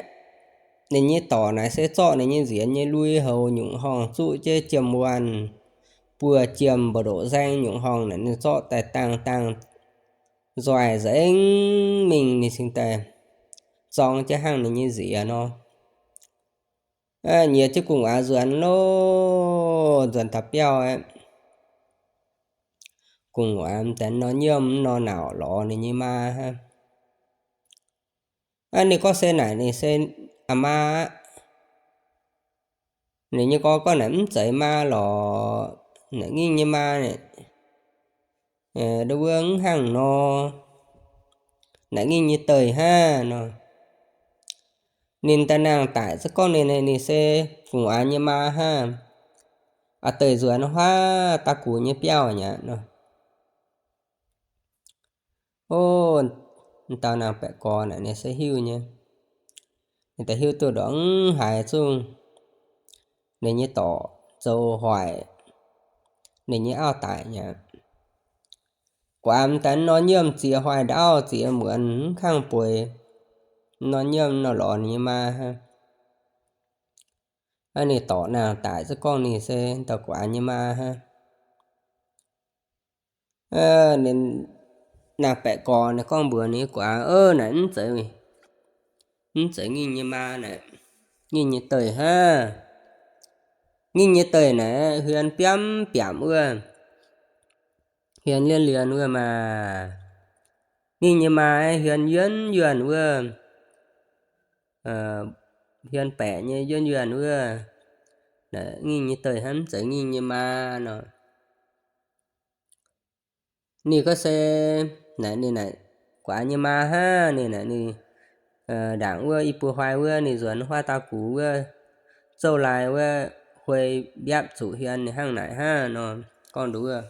ninh nyei dorc naaic se zorqv ninh nyei nziex nyei lui-houx nyungc horngh zuqv jienv jiem waanh, buoz-jiem mbu'ndoqc nzaeng nyungc horngh naaic ninh zorqv daaih dangh dangh nzoih nzengc mingh, ninh cingx daaih zorng jienv hnangv ninh nyei nziex nor. Nyiex jienv gu'nguaaz nzuonx loh, nzuonx taux biauv aeqv, gu'nguaaz m'daaih nor nyiemv nor nauc lorz ninh nyei maa hnangv. Ninh gorngv se naaic ninh se aa maa aqv. Ninh nyei gorx gorngv naaic mv zeiz maa lorqc, naaic ngingh nyei maa, nduov wuov mv hnangv nor, naaic ngingh nyei deic hnangv nor. Ninh daaih nangh daic zungv gorngv ninh, ninh se gu'nguaaz nyei maa hnangv. Aa deic nzuonx huaav daaih gux nyei biauv nyei aqv nor. Ov, dauh nangh baeqc gorx naaic ninh se hiuv nyei. Ninh daaih hiuv duqv ndongc haaix zungv ninh nyei dorc zoux hoic ninh nyei auv daic mi'aqv. Guaax daaih nor nyiemv ziex hoic ndaauv ziex muonz mv kangv bueix, nor nyiemv nor lorz ninh nyei maa hnangv. Ninh dorc nangh daic za'gorngv ninh se dauh guaax nyei maa hnangv. Ninh nangh baeqc gorx naaic gorngv mbuox ninh guaax, Ov, naaic mv zeiz, mv zeiz nginh nyei maa naaic, nginh nyei deic hnangv. Nginh nyei deic naaic hiuan biamv biamc wuov, hiuan lienh lienh wuov maah. Nginh nyei maa hiuan yuonh yuonh wuov, hiuan baeqc nyei yuonh yuonh wuov. Naaic nginh nyei deic hnangv, mv zeiz nginh nyei maa nor. Ninh gorngv se naaic ninh naaic guaax nyei maa hnangv. Ninh naaic ninh ndaangc wuov i buo hoic wuov ninh nzuonx huaav dauh gux wuov, zouv lai wuov, huei mbiapv zuqc hiuan ninh hnangv naaic hnangv nor gorngv nduov.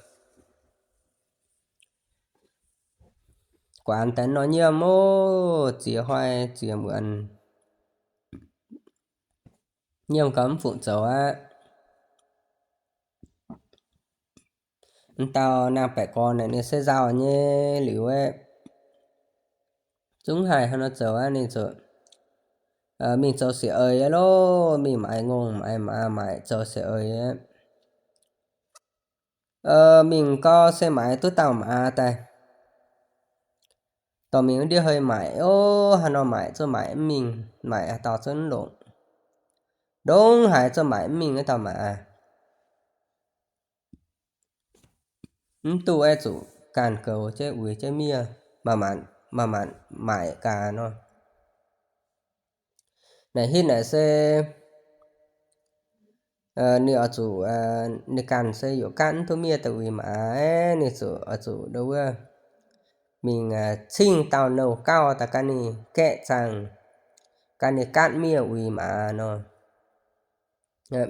Guaax daaih nor nyiemv ov, ziex hoic ziex muonz, nyiemv gau mv fungc zoux aqv. M'dauh nangh baeqc gorx naaic ninh se nzauh nyei liuz aeqv, zungv haih hnangv nor zoux aqv. Ninh zuqc mingh zoux siec eix aqv lov, mingh maaiz ngongh maaiz maaz maaic zoux siec eix aqv. Mingh gau se maaiz duqv dauh maaz daaih. Dorh mingh wuov ndiev hei maaic ov, haaix nor maaic zuqc maaic mv mingh, maaic haaix dauh zungv mv longc. Ndongc haaix zuqc maaic mv mingh wuov dauh maaz. Mv duqv aeqv, zuqc ganh goux jienv uix jienv miev, maaih maanc maaic gaax nor. Naaic hitv naaic se ninh oix zuqc, ninh ganh se youc gaatv mv duqv miev daaih uix maaz aeqv, ninh zuqc oix zuqc ndo wuov mingh cingv dauh nouh gauh daaih gan ninh gaeqv zaangh, gan ninh gaatv miev uix maaz nor.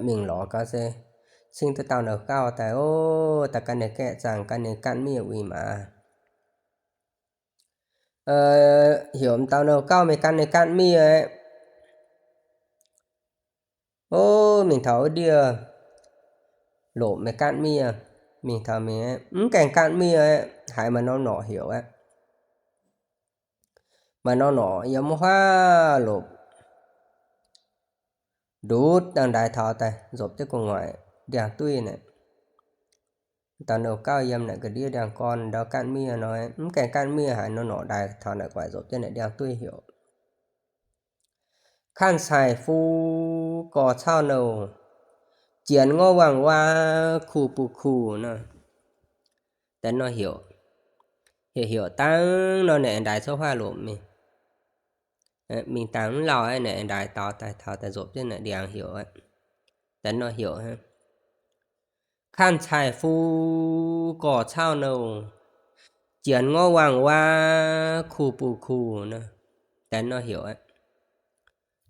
Mingh lorz gau se cingv duqv dauh nouh gauh daaih ov, daaih gan ninh gaeqv zaangh, gan ninh gaatv miev uix maaz. Heuc m'dauh nouh gauh mingh gan ninh gaatv miev aeqv, ov, mingh taux wuov ndiev lopc mingh gaatv miev. Mingh taux mingh aeqv, mv gaengh gaatv miev aeqv, haiz maaih norm norqc heuc aeqv. Maaih norm norqc yiem wuov huaav lopc ndutv dangh ndaix taux daaih nzopc jienv gu'nguaaic ndiangx-duih naaic. Dauh nouh gauh yiem naaic ga'ndiev ndiangx-gorn ndau gaatv miev nor, mv gaengh gaatv miev haiz norm norqc ndaix taux naaic gu'nguaaic nzopc jienv naaic ndiangx-duih heuc, Kanh caic fu gorx cauv nouh, jienx ngorv wangh waav kuh buh kuh nor. Daaih nor heuc, heuc heuc dangv nor naaic ndaix cuotv huaav lomc mingh. Mingh dangh mv lauh aeqv, naaic ndaix daux daaih taux daaih nzopc jienv naaic ndiangx heuc aqv. Daaih nor heuc, Kanh caic fu gorx cauv nouh, jienx ngorv wangh waav kuh buh kuh nor. Daaih nor heuc aqv.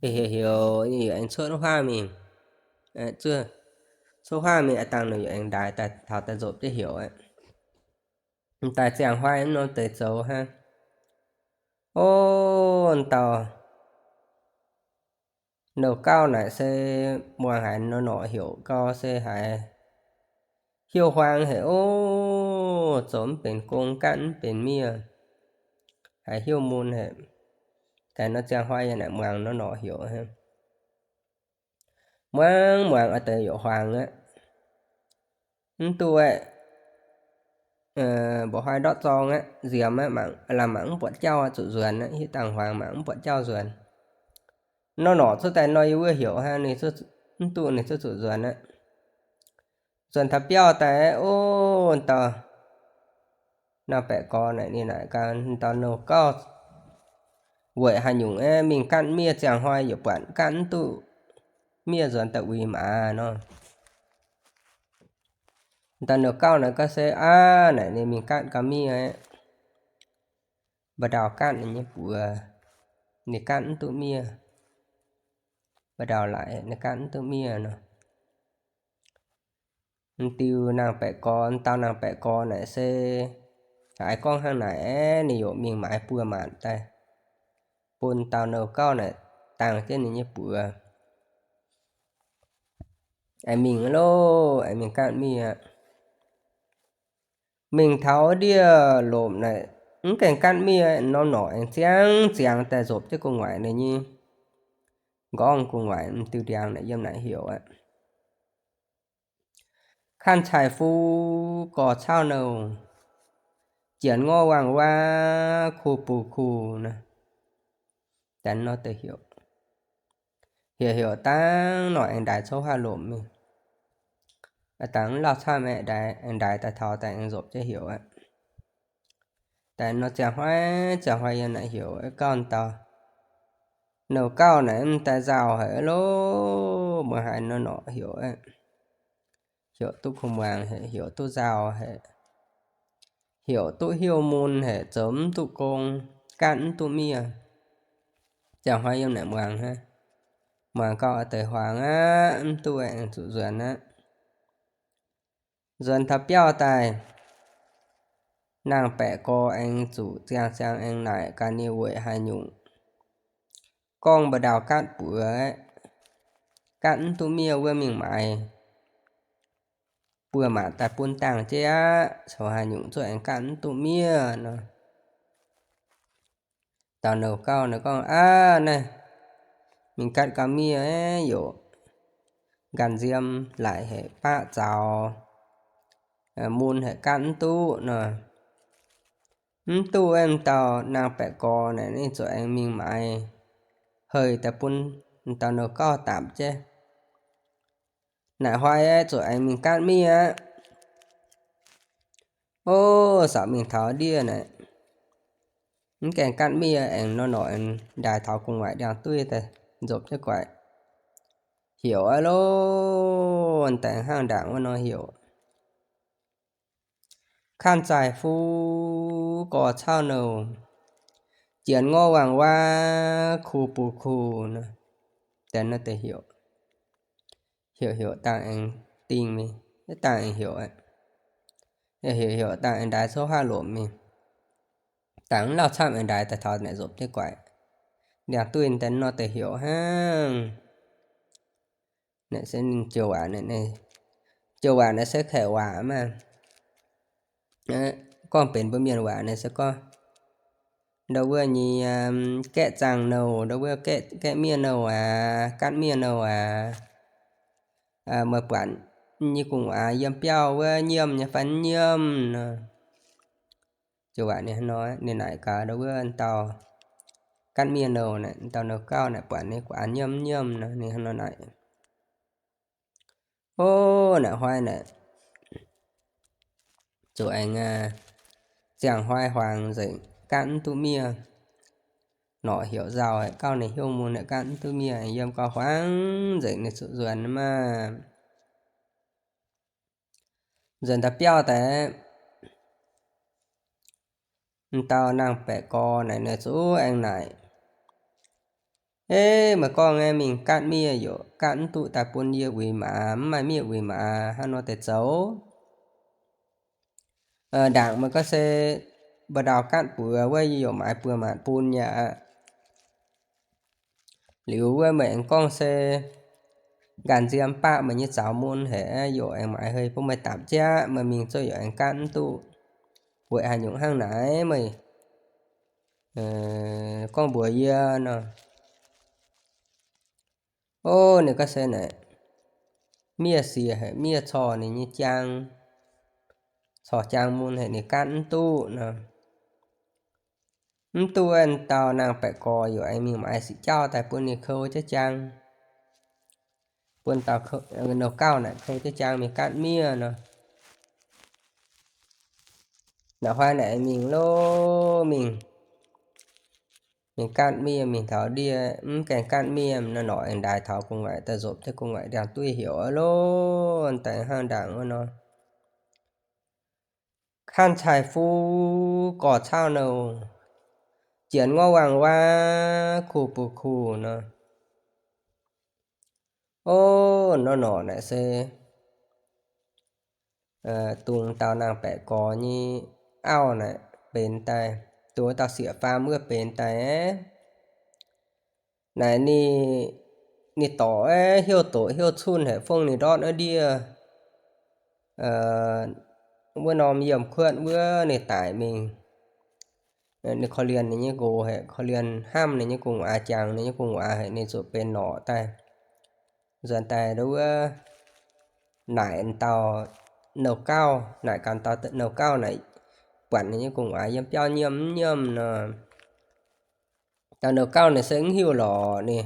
Heuc heuc heuc, yaac aengx cuotv huaav mingh. Cuotv huaav mingh a'dangh nor yaac aengx ndaix daaih taux daaih nzopc jienv heuc aqv. Daaih ziangh huaav mv norm deix zoux hnangv. Ov, dauh nouh gauh naaic se muangx haiz norm norqc heuc gau se haiz hiuv huaang haic ov, zoux mv benx gong, gaatv mv benx miev, haiz hiuv mun haic. Daaih nor ziangh huaav yaac naaic muangx norm norqc heuc hnangv. Muangx muangx oix deix youc huaang aqv. Mv duqv aeqv, mbuoqc huaai ndortv zorng aqv, nziemx aqv, mangc, lamh mangc mv buatc jauv aqv, zuqc nzuonx aqv, hitv dangh huaang mangc mv buatc jauv nzuonx. Norm norqc cuotv daaih nor yie wuov heuc hnangv, ninh mv duqv, ninh zuqc zuqc nzuonx aqv. Nzuonx taux biauv daaih, ov, dauh nangh baeqc gorx naaic ninh naaic gaax, dauh nouh gauh weic haaix nyungc aeqv, mingh gaatv miev ziangh hnoi yaac buatc gaatv mv duqv miev nzuonx daaih uix maaz nor. Dauh nouh gauh naaic gaax se aav naaic ninh mingh gaatv gau miev aeqv, mba'ndau gaatv ninh nyei buoz, ninh gaatv mv duqv miev. Mba'ndau laaix ninh gaatv mv duqv miev nor. M'diuh nangh baeqc gorx, dauh nangh baeqc gorx naaic se haiz gorngv hnangv naaic aeqv, ninh yaac mingh maaiz buoz-maanc daaih bun dauh nouh gauh naaic dangh jienv ninh nyei buoz. Aengx mingh loh, aengx mingh gaatv miev. Mingh taux ndiev lomc naaic, mv gaengh gaatv miev, norm norqc aengx ziangv ziangx daaih nzopc jienv gu'nguaaic ninh nyei nqorngv gu'nguaaic m'diuh ndiangx naaic yiem naaic heuc aqv. Kanh cai fu gorx cauv nouh, jienx ngorv wangh waav kuh buh kuh nor, daaih nor deix heuc. Heuc heuc dangh nor aengx ndaix cov haav lomc mingh. Dangh mv lauh camv aengx ndaix, aengx ndaix daaih taux daaih aengx nzopc jienv heuc aqv. Daaih nor ziangh hnoi ziangh hnoi yiem naaic heuc gauh dau. Nouh gauh naaic mv daaih nzauh haic loh, mbuo haiz nor norqc heuc aqv. Heuc duqv kuh muangx haic, heuc duqv nzauh haic, heuc duqv hiuv mun haic, zoux mv duqv gong, gaatv mv duqv miev. Ziangh hnoi yiem naaic muangx hnangv, muangx gauh deix huaang aqv, mv duqv aengx zuqc nzuonx aqv. Nzuonx taux biauv daaih, naang baeqc gorx aengx zuqc ziangh ziangh aengx naaic gaax ninh weic haaix nyungc gorngv mba'ndaauh gaatv buoz, gaatv mv duqv miev wuov mingh maaiz buoz-maac daaih bun dangh jienv aqv, caux haaix nyungc zuqc aengx gaatv mv duqv miev nor. Dauh nouh gauh naaic gorngv, Aav, naaiv mingh gaatv gauh miev, yaac nqanx nziem laic haic, baqv zaux, mun haic, gaatv mv duqv nor. Mv duqv, wuov dauh naang baeqc gorx naaic ninh zuqc aengx mingh maaiz hei daaih bun dauh nouh gauh dapc jienv. Naaic hnoi zuqc aengx mingh gaatv miev aqv. Ov, saauc mingh taux ndiev naaic, mv gaengh gaatv miev, aengx nor norqc aengx ndaix taux gu'nguaaic ndiangx-dueiv daaih nzopc jienv guaix heuc aqv loh. Daaih hnangv ndaangc wuov nor heuc, Kanh zaih fu gorx cauv nouh, jienx ngorv wangh waav kuh buh kuh nor, deix nor deix heuc. Heuc heuc dangh aengx dingh mingh, dangh aengx heuc aqv. Heuc heuc dangh aengx ndaix cov haav lomc mingh. Dangh mv lauh camv aengx ndaix daaih taux naaic nzopc jienv guaix ndiangx-dueiv deix nor deix heuc hnangv. Naaic se ninh joux waac naaic, joux waac naaic se Kaeqv waac maah. Gorngv benx mbuo Mienh waac naaic se gorngv ndau wuov nyei gaeqv zaangh nouh, ndau wuov gaeqv miev nouh aac, gaatv miev nouh aac, meih buatc nyei gu'nguaaz yiem biauv wuov nyiemv nyei fai mv nyiemv nor. Joux waac ninh hnangv nor, ninh naaic gaax ndau wuov dauh gaatv miev nouh naaic, dauh nouh gauh naaic buatc ninh gu'nguaaz nyiemv mv nyiemv nor, ninh hnangv nor naaic. Ov, naaic hnoi naaic zuqc aengx ziangh hnoi huaang nzengc, gaatv mv duqv miev. Norqc heuc nzauh haic, gauh ninh hiuv mun haic, gaatv mv duqv miev, yiem gauh huaang nzengc ninh zuqc nzuonx maah. Nzuonx daaih biauv daaih, m'dauh naang-baeqc gorx naaic ninh zuqc aengx naaic, Eix, meih gorngv aeqv, mingh gaatv miev yaac gaatv mv duqv daaih bun yie uix maaz, mv maaih miev uix maaz, hnangv nor deix zoux? Ndaangc meih gorngv se mba'ndaauh gaatv buoz wuov, yie yaac maaiz buoz-maac bun yaac aqv. Liuz wuov meih aengx gorngv se nqanx nziem baqv meih nyei zaux mun haic, yaac aengx maaiz hei bun meih dapc jienv aqv. Meih mingh zouv yaac aengx gaatv mv duqv. Weic haaix nyungc hnangv naaic meih gorngv mbuox yie nor? Ov, ninh gorngv se naaic, miev siex haic, miev corc ninh nyei jaang, corc jaang mun haic, ninh gaatv mv duqv nor. Mv duqv, wuov dauh naang-baeqc gorx yaac aengx mingh maaiz siqc jauv daaih bun ninh kou jienv jaang, bun dauh nouh gauh naaic kou jienv jaang mingh gaatv miev nor. Naaic hnoi naaic mingh loh, mingh, mingh gaatv miev, mingh taux ndiev mv gaengh gaatv miev nor, norqc aengx ndaix taux gu'nguaaic daaih nzopc jienv gu'nguaaic ndiangx-dueiv heuc aqv loh. Daaih hnangv ndaangc wuov nor, Kanh cai fu gorx cauv nouh, jienx ngorv wangh waav kuh buh kuh nor. Ov, nor norqc naaic se dungx dauh naang-baeqc gorx nyei auv naaic benx daaih, dungx dauh sieqv-faam wuov benx daaih aeqv, Naaic ninh, ninh dorc aeqv, heuc doqc heuc cunh haic, fongv ninh ndortv wuov ndiev wuov norm yiem kuotv wuov ninh daic mingh. Ninh korv-lienh ninh nyei nqox haic, korv-lienh hnamv ninh nyei gu'nguaaz, jangx ninh nyei gu'nguaaz haic, ninh zuqc benx norqc daaih. Nzuonx daaih ndau wuov naaic dauh nouh gauh, naaic gaax dauh nouh gauh naaic, buatc ninh nyei gu'nguaaz yiem biauv nyiemv mv nyiemv nor. Dauh nouh gauh naaic se mv hiuv lorqc, ninh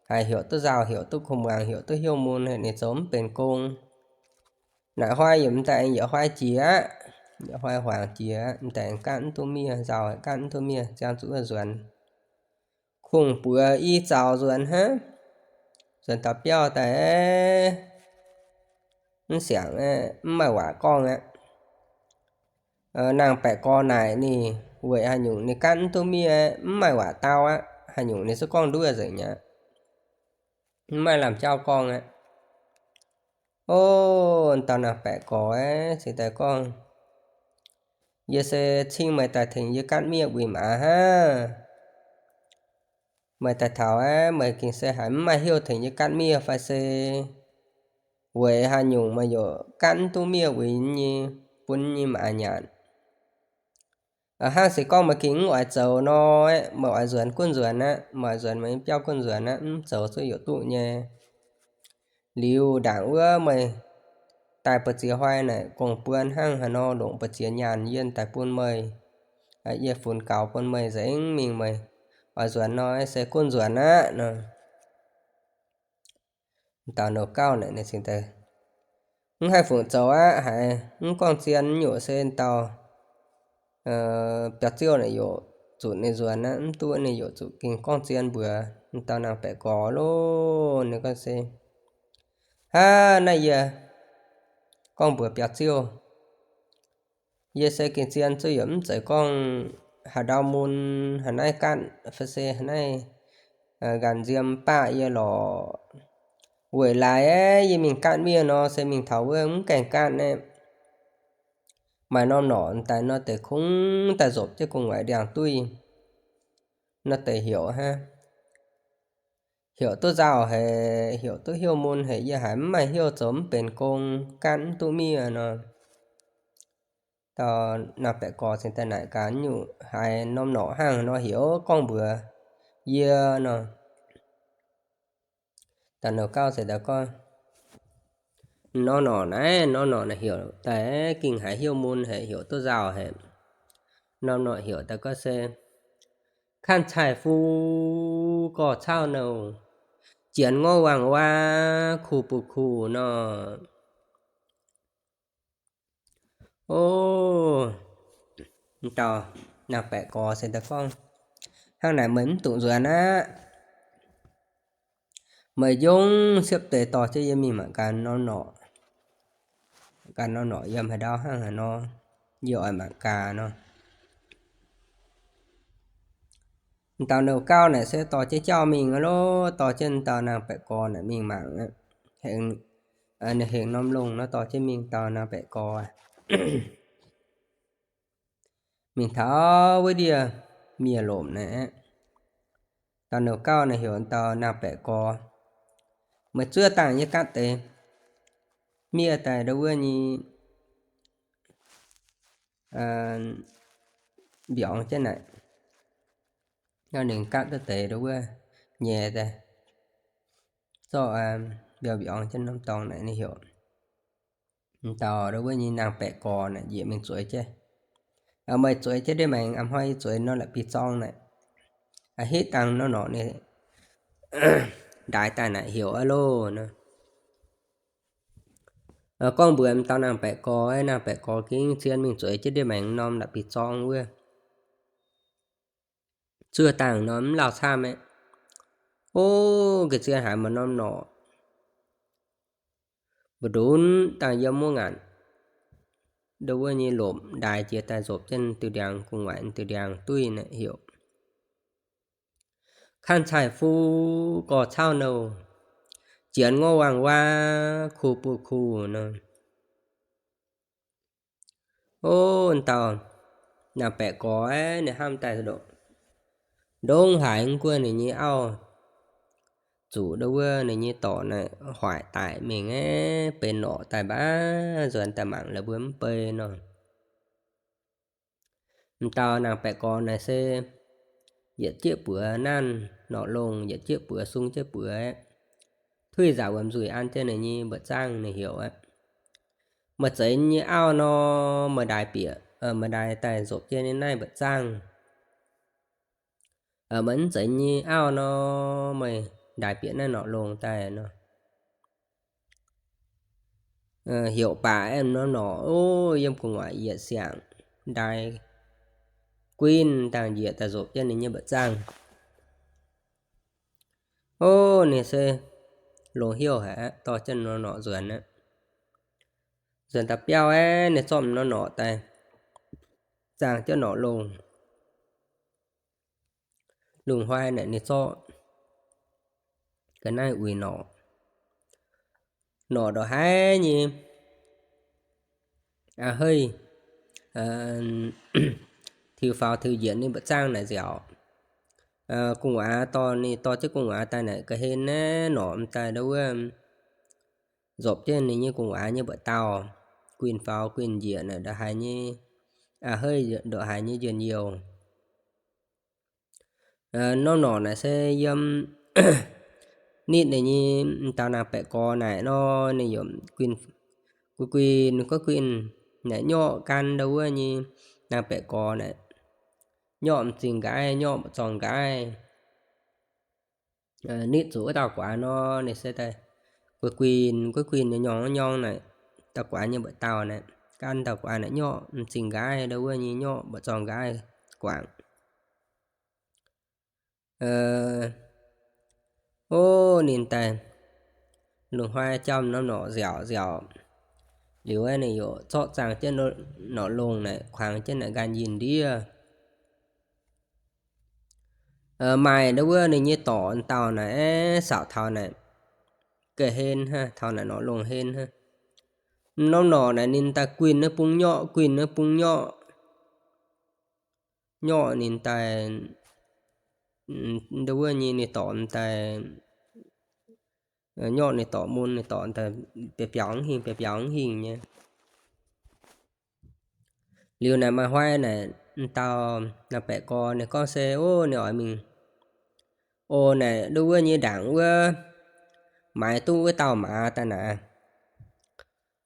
haiz heuc duqv nzauh, heuc duqv kuh muangx, heuc duqv heuc mun, ninh zoux mv benx gong. Naaic hnoi yaac m'daaih aengx yietc hnoi jiex aqv, yietc hnoi huaangx jiex, m'daaih aengx gaatv mv duqv miev, nzauh gaatv mv duqv miev, ziangh zuqc wuov nzuonx. Kungx-mbuox i zaux nzuonx hnangv, nzuonx taux biauv daaih, mv siangx, mv maaih waac gorngv aqv. Naang-baeqc gorx naaic ninh weic haaix nyungc ninh gaatv mv duqv miev, mv maaih waac dau aqv. Haaix nyungc ninh zungv gorngv nduov nzengc aqv, mv maaih lamh jauv gorngv aqv. O, dauh naang-baeqc gorx aeqv, cingx daaih gorngv, Yie se cing meih daaih tengx yie gaatv miev uix maaz hnangv. Meih daaih taux aeqv, meih gengh se haiz mv maaih heuc tengx yie gaatv miev fai se weic haaix nyungc meih yaac gaatv mv duqv miev uix nyei, bun nyei maaz nyanc? Hnangv se gorngv meih gengh mv oix zoux nor, meih oix nzuonx gunv nzuonx aqv, meih oix nzuonx meih nyei biauv gunv nzuonx aqv, mv zoux zuqc yaac duqv nyei. Liuz ndaangc wuov meih daaih mbu'ziex hnoi naaic, gong-buon hnangv haaix nor longc mbu'ziex nyaanh yienh daaih bun meih. Yie funx gaux bun meih nzengc mingh, meih oix nzuonx nor se gunv nzuonx aqv nor. Dauh nouh gauh naaic ninh cingx daaih, Mv haih fungc zoux aqv. Haiz mv gorngv zien nyungc se dauh biauv-ziouv naaic yaac zuqc ninh nzuonx aqv, mv duqv ninh yaac zuqc gengh gorngv zien mbuox dauh naang-baeqc gorx loh. Ninh gorngv se, Aav, naaiv yie gorngv mbuox biauv-ziouv, yie se gengh zien zuqc yaac mv zeiz gorngv haaix ndau mun haaix naaiv gaatv fai se haaix naaiv nqanx nziem baav yie lorqc. Weic laaix yie mingh gaatv miev nor se mingh taux wuov mv gaengh gaatv naaiv, maaih norm norqc daaih nor deix kungx daaih nzopc jienv gu'nguaaic ndiangx-duih nor deix heuc hnangv. Heuc duqv nzauh haic, heuc duqv heuc mun haic, yie haiz mv maaih heuc zoux mv benx gong, gaatv mv duqv miev nor. Dauh naang-baeqc gorx cingx daaih naaic gaax, Nyungc haaix norm norqc hnangv nor heuc gorngv mbuox yie nor? Dauh nouh gauv se daaih gorngv, Norm norqc naaiv, norm norqc naaic heuc daaih gengh haiz heuc mun haic, heuc duqv nzauh haic. Norm norqc heuc daaih gorngv se, Kanh caaiv fu gorx cauv nouh, jienx ngorv waangc waac kuh buc kuh nor. O, dauh naang-baeqc gorx se daaih gorngv, Hnangv naaic meih mv dungx nzuonx aqv. Meih njongv siepv deix dorh jienv yie mingh mangc gaax norm norqc. Gaax norm norqc yiem haaix ndau hnangv haaix nor, yie oix mangc gaax nor. Dauh nouh gauv naaic se dorh jienv jauv mingh aqv loh, dorh jienv dauh naang-baeqc gorx naaic mingh mangc aqv. Ninh hengx norm longh nor dorh jienv mingh dauh naang-baeqc gorx mingh taux wuov ndiev miev lomc naaic aqv. Dauh nouh gauv naaic heuc dauh naang-baeqc gorx, Meih zuov dangh yie gaatv deix miev daaih ndau wuov nyei mbiorngz jienv naaic. Ninh gaatv duqv deix ndau wuov nyei daaih, zorqv mbiorngz jienv norm dorngx naaic ninh heuc dauh ndau wuov nyei naang-baeqc gorx naaic njiec mingh zueiz jienv. Meih zueiz jienv ndiev maengx, a'hnoi yie zueiz norm la'bieiv-zorng naaic, hitv dangh norm norqc ninh ndaix daaih naaic heuc aqv loh nor. Gorngv mbuox dauh naang-baeqc gorx, naang-baeqc gorx gengh zien mingh zueiz jienv ndiev maengx norm la'bieiv-zorng wuov. Zuov dangh nor mv lauh camv aqv. O, ga'zien haiz maaih norm norqc mbu'ndongx dangh yiem wuov ngaanc ndau wuov nyei lomc ndaix jiex daaih nzopc jienv diuh ndiangx gu'nguaaic, diuh ndiangx-duih naaic heuc, Kanh caaiv fu gorx cauv nouh, jienx ngorv waangc waac kuh buc kuh nor. O, dauh naang-baeqc gorx ninh hnamv daaih ndongc haaix guoqv ninh nyei auv zuqc ndau wuov ninh nyei dorc naaic hoic daic mingh aeqv, benx norqc daaih mbac, nzuonx daaih mangc la'buo mv bei nor. M'dauh naang-baeqc gorx naaic se yietc jieqv buoz nanv norqc longh, yietc jieqv buoz sung jieqv buoz aeqv, tuiv nzaaux wuom nzuih an jienv ninh nyei mba'zangv ninh heuc aqv. Meih zeiz nyei auv nor, meih ndaix bieqc, meih ndaix daaih nzopc jienv ninh naaiv mba'zangv. Meih mv zeiz nyei auv nor, meih ndaix bieqc naaiv norqc longh daaih nor. Heuc baac aeqv, norm norqc, o, yiem gu'nguaaic yietc siangx ndaix guin dangh njiec daaih nzopc jienv ninh nyei mba'zangv. O, ninh se longx hnyouv haic aqv, dorh jienv norm norqc nzuonx aqv. Nzuonx daaih biauv aeqv, ninh zorqv norm norqc daaih zaangh jienv norqc longh. Lungh hnoi naaic ninh zorqv ga'naaiv uix norqc. Norqc ndongc haaix nyei, a'heiv, tiux faaux tiux njiec ninh mba'zangv naaic nziaauc. Gu'nguaaz dorh ninh dorh jienv gu'nguaaz daaih naaic ga'hlen naaiv norqc m'daaih ndau wuov nzopc jienv ninh nyei gu'nguaaz nyei mba'dauh, guinh faaux guinh njiec naaic ndongc haaix nyei, a'heiv ndongc haaix nyei njien-youh. Norm norqc naaic se yiem nitv ninh nyei m'dauh naang-baeqc gorx naaic nor, ninh yaac guinh, guinh, guinh, guinh naaic nyorqv gan ndau wuov nyei naang-baeqc gorx naaic, nyorqv m'zing nqaaix, nyorqv mba'zorng nqaaix. Nitv zuqc wuov dauh guaax nor, ninh se daaih guinh, guinh, guinh, nyorng, nyorng naaic, dauh guaax nyei mba'dauh naaic, gan dauh guaax naaic nyorqv m'zing nqaaix ndau wuov nyei, nyorqv mba'zorng nqaaix guangc. O, ninh daaih lungh hnoi jauv norm norqc nziaauc nziaauc liuz aeqv, ninh yaac zorqv zaangh jienv norqc longh naaic, kuangx jienv naaic nqan yinh ndiev. Maaih ndau wuov ninh nyei dorc dauh naaic aeqv, saauc taux naaic ga'hlen hnangv, taux naaic norqc longh hlen hnangv. Norm norqc naaic ninh daaih guinh naaiv bung nyorqv, guinh naaiv bung nyorqv. Nyorqv ninh daaih, ndau wuov nyei ninh dorc daaih, nyorqv ninh dorc mun, ninh dorc daaih biaux biaux mv hingh, biaux biaux mv hingh nyei. Liuz naaic maaih hnoi naaic, dauh naang-baeqc gorx ninh gorngv se, o, ninh oix mingh, o, naaic ndau wuov nyei ndaangc wuov, maaiz duqv wuov dauh maaz daaih naaic.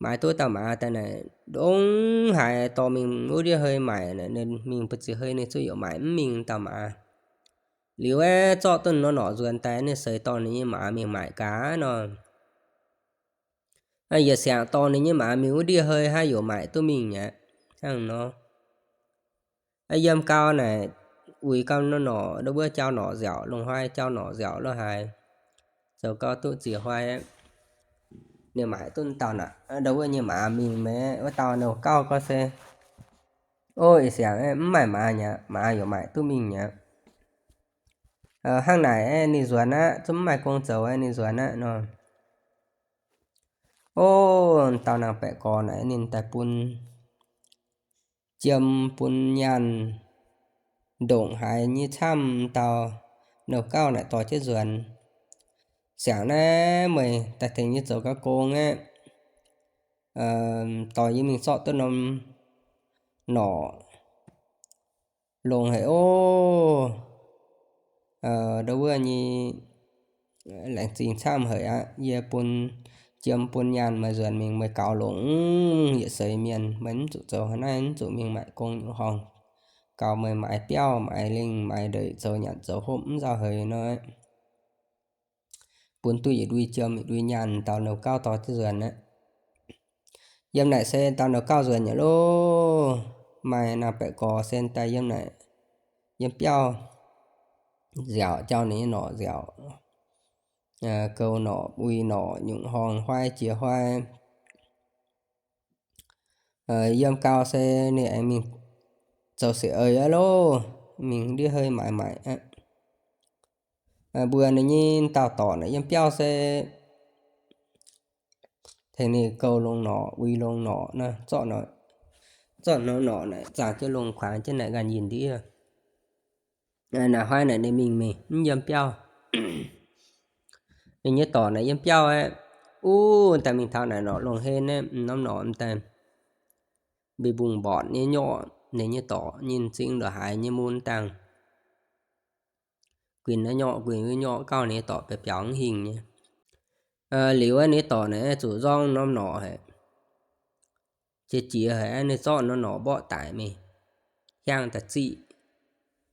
Maaiz duqv wuov dauh maaz daaih naaic, ndongc haaix dorh mingh wuov ndiev hei maaic naaic, ninh mingh mbu'ziex hei ninh zuqc yaac maaic mv mingh dauh maaz. Liuz aeqv, zorqv duqv norm norqc nzuonx daaih, ninh seix dorh ninh nyei maaz mingh maaic gaax nor. Yietc siangx dorh ninh nyei maaz mingh wuov ndiev hei hnangv, yaac maaic duqv mingh mi'aqv. Hnangv nor, yiem gau naaic, uix gau norm norqc, ndau wuov jauv norqc nziaauc, lungh hnoi jauv norqc nziaauc lo haaix, zoux gau duqv ziex hnoi aqv, ninh maaic duqv dauh naaic, ndau wuov nyei maaz mingh mi'aqv. Wuov dauh nouh gauh gorngv se, o, ih siangx mv maaih maaz mi'aqv, maaz yaac maaic duqv mingh mi'aqv. Hnangv naaic aeqv, ninh nzuonx aqv, zungv mv maaih gong zoux aeqv, ninh nzuonx aqv nor. O, dauh naang-baeqc gorx naaic ninh daaih bun jiem bun nyaanh ndongc haaix nyei camv dauh nouh gauh naaic dorh jienv nzuonx. Siangx naaiv meih daaih tengx nyei zoux gau gong aeqv, dorh yie mingh zorqv duqv norm norqc longx haic oc. Ndau wuov nyei laengz zingh camv haic aqv. Yie bun jiem bun nyaanh meih nzuonx mingh, meih gaux longx yietc seix mienh, meih mv zuqc zoux haaix naaiv, mv zuqc mingh maaic gong nyungc horngh. Gaux meih maaiz biauv, maaiz lingh, maaiz ndeic, zoux nyanc zoux hopv mv nzauh haic nor. Bun duqv yietc ndui jiem yietc ndui nyaanh dauh nouh gauh dorh jienv nzuonx aqv. Yiem naaic se dauh nouh gauh nzuonx nyei loh. Maaih naang-baeqc gorx se daaih yiem naaic, yiem biauv nziaauc, jauv ninh nyei norqc nziaauc, goux norqc, uix norqc, nyungc horngh huai jiex huai. Yiem gau se ninh aengx mingh zoux sic eix aqv loh, mingh ndiev hei maaiz maaic aqv. Mbuo ninh nyei dauh dorc naaic yiem biauv se tengx ninh goux longx norqc, uix longx norqc nor, zorqv norqc, zorqv norqc naaic zaangh jienv longx kuangx jienv naaic nqan yinh ndiev. Naaic hnoi naaic ninh mingh mingh mv yiem biauv. Ninh nyei dorc naaic yiem biauv aeqv, uv daaih mingh taux naaic norqc longh hlen aeqv, norm norqc m'daaih mbi mbungh mbortc nyei nyorqv, ninh nyei dorc nyei m'zing ndongc haaix nyei mun dangh. Guinh naaiv nyorqv, guinh wuov nyorqv gauh ninh nyei dorc biaux biaux mv hingh nyei. Liuz aeqv, ninh nyei dorc naaic zuqc nzorng norm norqc haic. Jiex jiex haic aeqv, ninh zorqv norm norqc mborqv daic mingh, hiaangv daaih ziqv,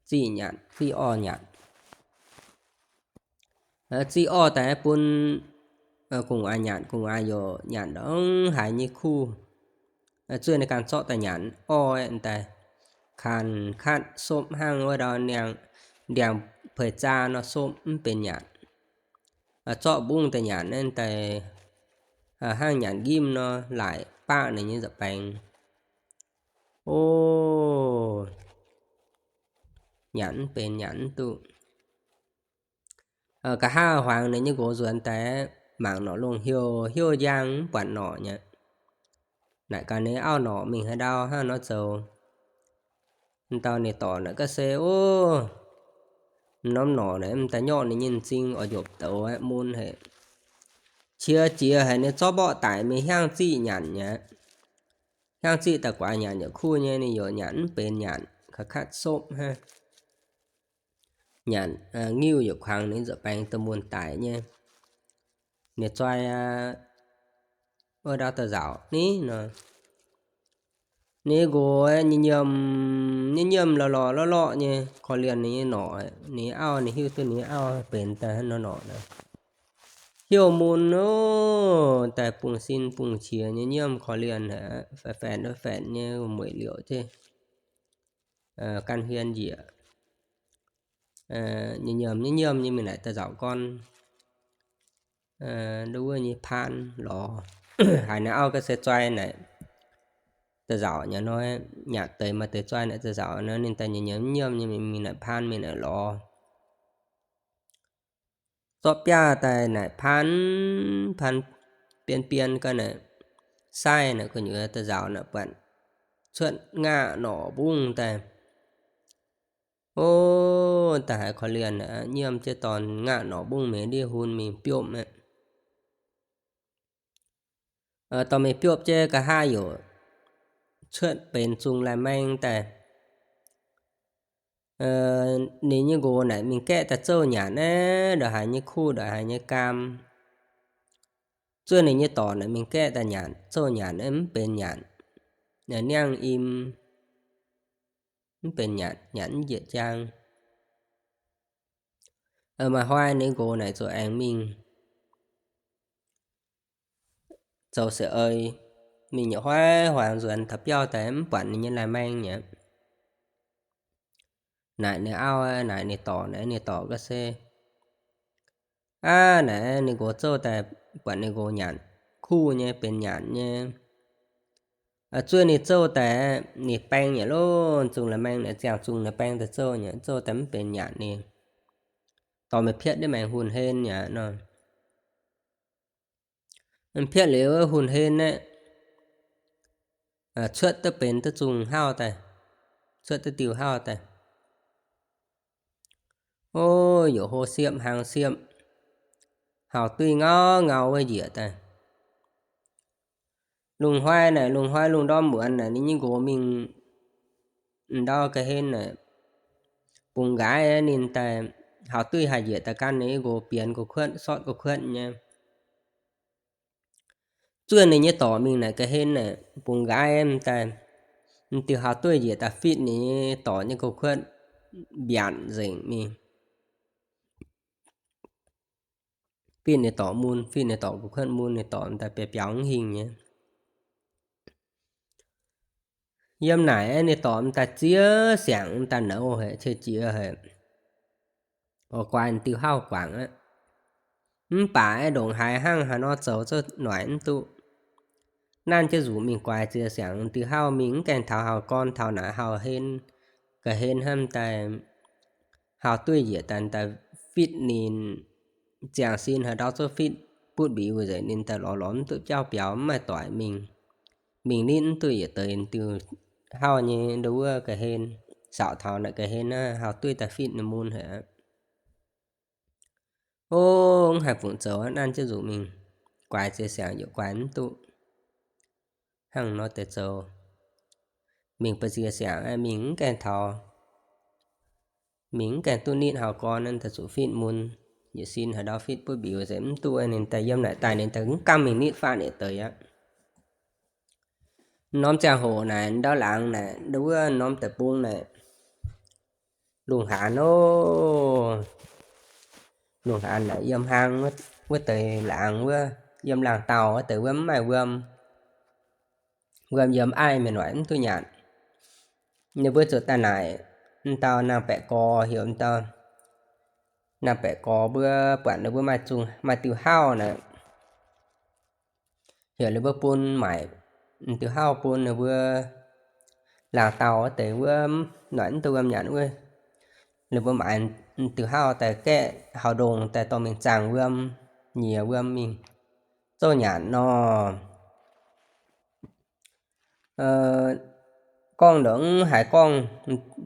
ziqv nyanc, ziqv orv nyanc. Ziqv orv daaih bun gu'nguaaz nyanc, gu'nguaaz yaac nyanc ndongc haaix nyei kuv. Zuov ninh ganh zorqv daaih nyanc orv aeqv, daaih kanh katv sopv hnangv wuov ndau ndiangx, ndiangx peix zaa nor sopv mv benx nyanc. Zorqv mbungv daaih nyanc aeqv, daaih hnangv nyanc njimv nor laaic baqv ninh nyei nza'baengx. O, nyanc mv benx, nyanc mv duqv. Nqa'haav huaangx ninh nyei nqox nzuonx daaih, mangc norqc lungh heuc heuc njang mv buatc norqc nyei. Naaic gaax ninh auv norqc mingh haaix ndau hnangv nor zoux. M'dauh ninh dorc naaic ga'sie, o, m'norm norqc naaic m'daaih nyorqv ninh nyei m'zing oix njopc douz aqv, mun haic. Qiex jiez haic, ninh zorqv mborqv daic mingh hiaangv ziqv nyanc nyei. Hiaangv ziqv daaih guaax nyanc yaac kuv nyei, ninh yaac nyanc mv benx nyanc, ka'katv sopv hnangv. Nyanc ngiuv yaac kuangx ninh nza'baengx da'muonz daic nyei. Ninh zoi wuov ndau da'nzauc ni nor, ninh nqox nyei nyiemc, nyei nyiemc lorqc lorqc lorqc lorqc nyei, korv-lienh ninh nyei norqc. Ninh auv, ninh hiuv duqv ninh auv benx daaih hnangv nor norqc naaic, hiuv mun, o, daaih bungx sin bungx qiex nyei nyiemc korv-lienh haic, faetv faetv faetv nyei mueic liouc jienv gan hmien njiec. Nyei nyiemc, nyei nyiemc nyei mingh naaic da'nzauc gorn nduov wuov nyei paan lorz. Haiz naaiv auv ga'sie zoi naaic da'nzauc nyei nor, nyanc deix maaih deix zoi naaic da'nzauc nor, ninh daaih nyei nyiemc, nyei nyiemc nyei mingh naaic paan mingh naaic lorz. Zorqv biaav daaih naaic paan, paan bien bien ga'naaic, sai naaic gu'nyuoz da'nzauc naaic buatc cuotv ngaatv norqc mbungv daaih. O, daaih haiz korv-lienh nyiemc jienv dorn ngaatv norqc mbungv mingh ndiev hun mingh biopv aqv. Dorh mingh biopv jienv nqa'haav yaac cuotv benx zungh lai-maeng daaih. Ninh nyei nqox naaic mingh gaeqv daaih zouv nyanc naaiv ndongc haaix nyei kuv ndongc haaix nyei gaam. Zuov ninh nyei dorc naaic mingh gaeqv daaih nyanc, zouv nyanc naaiv mv benx nyanc, niangv im, mv benx nyanc, nyanc mv njiec jaang. Maaih hnoi ninh nqox naaic ziouc aengx mingh zoux seix eix, mingh nyei hnoi-hnoi nzuonx taux biauv daaih mv buatc ninh nyei lai-maeng aqv. Naaic ninh auv, naaic ninh dorc, naaic ninh dorc ga'sie, aav, naaic ninh nqox zouv daaih buatc ninh nqox nyanc kuv nyei, benx nyanc nyei. Zuov ninh zouv daaih, ninh baeng nyei loh, zungh lai-maeng naaic ziangh zungh naaic baeng daaih zouv nyei, zouv daaih mv benx nyanc ninh. Dorh meih pietv ndiev maengx hun hlen aqv nor. Pietv liuz hun hlen aeqv, cuotv duqv benx duqv zungh hauv daaih, cuotv duqv diuh hauv daaih. O, yaac hlo siepv hlang siepv, hauh duih ngau ngau wuov njiec daaih. Lungh hnoi naaic, lungh hnoi lungh ndorm muonz naaic ninh nyei nqox mingh ndau ga'hlen naaic, bungx nqaaix ninh daaih, hauh duih haih njiec daaih gan ninh nyei nqox bienx go kuotv, sortv go kuotv nyei. Zuov ninh nyei dorc mingh naaic ga'hlen naaic, bungx nqaaix daaih, m'diuh hauh duih njiec daaih fitv ninh nyei dorc nyei go kuotv, mbiaatc nzengc mingh. Fitv ninh dorc mun, fitv ninh dorc go kuotv mun, ninh dorc daaih biaux biaux mv hingh nyei. Yiem naaic ninh dorc m'daaih ziex siangx m'daaih nouz haic, qiex jiez haic, oix guaix m'diuh hauv guangc aqv. Mv baac ndongc haaix hnangv haaix nor zoux zouv noic mv duqv. Nanv jienv nzuqc mingh guaix ziex siangx m'diuh hauv mingh, mv gaengh taux hauh gorn, taux naaic hauh hlen, ga'hlen hnamv daaih, hauh duih njiec daaih daaih fitv ninh, ziangh sin haaix ndau zouv fitv butv mbiuz nzengc, ninh daaih lorz lorz mv duqv jauv biaux, mv maaih doic mingh. Mingh nitv mv duqv yietc deix m'diuh hauv nyei ndo wuov ga'hlen, saauc taux naaic ga'hlen naaiv hauh duih daaih fitv ninh mun haic aqv. Ov, mv haih fungc zoux, nanv jienv nzuqc mingh. Guaix ziex siangx yaac guaix mv duqv. Hnangv nor deix zoux. Mingh ba'nziex siangx, mingh mv gaengh taux. Mingh mv gaengh duqv nitv hauh gorn, daaih zuqc fitv mun. Yietc sin haaix ndau fitv buov mbiuz se mv duqv, ninh daaih yiem naaic daaih ninh daaih mv gamh mingh nitv fatv yietc deix aqv. Norm ziangh hoc naaic ndau laangz naaic, ndau wuov norm deic-bung naaic, lungh haanz oc. Lungh haanz naaic yiem hlang wuov deix laangz wuov, yiem laangh dauh wuov deix wuov mv maaih wuom. Wuom yiem aiv, mienh noic mv duqv nyanc. Ninh mbuo ziouc daaih naaic m'dauh naang-baeqc gorx, heuc m'dauh naang-baeqc gorx mbuo buatc ninh mbuo maaih zungh maaih diuh hauv naaic, heuc ninh mbuo bun maaic m'diuh hauv bun ninh mbuo laangh dauh wuov deix wuov noic mv duqv wuom nyanc wuov. Ninh mbuo maaiz m'diuh hauv daaih gaeqv hauv ndongh daaih dorh mingh zaangh wuom, nyiex wuom mingh zouv nyanc nor. Gorngv ndongc haaix gorngv,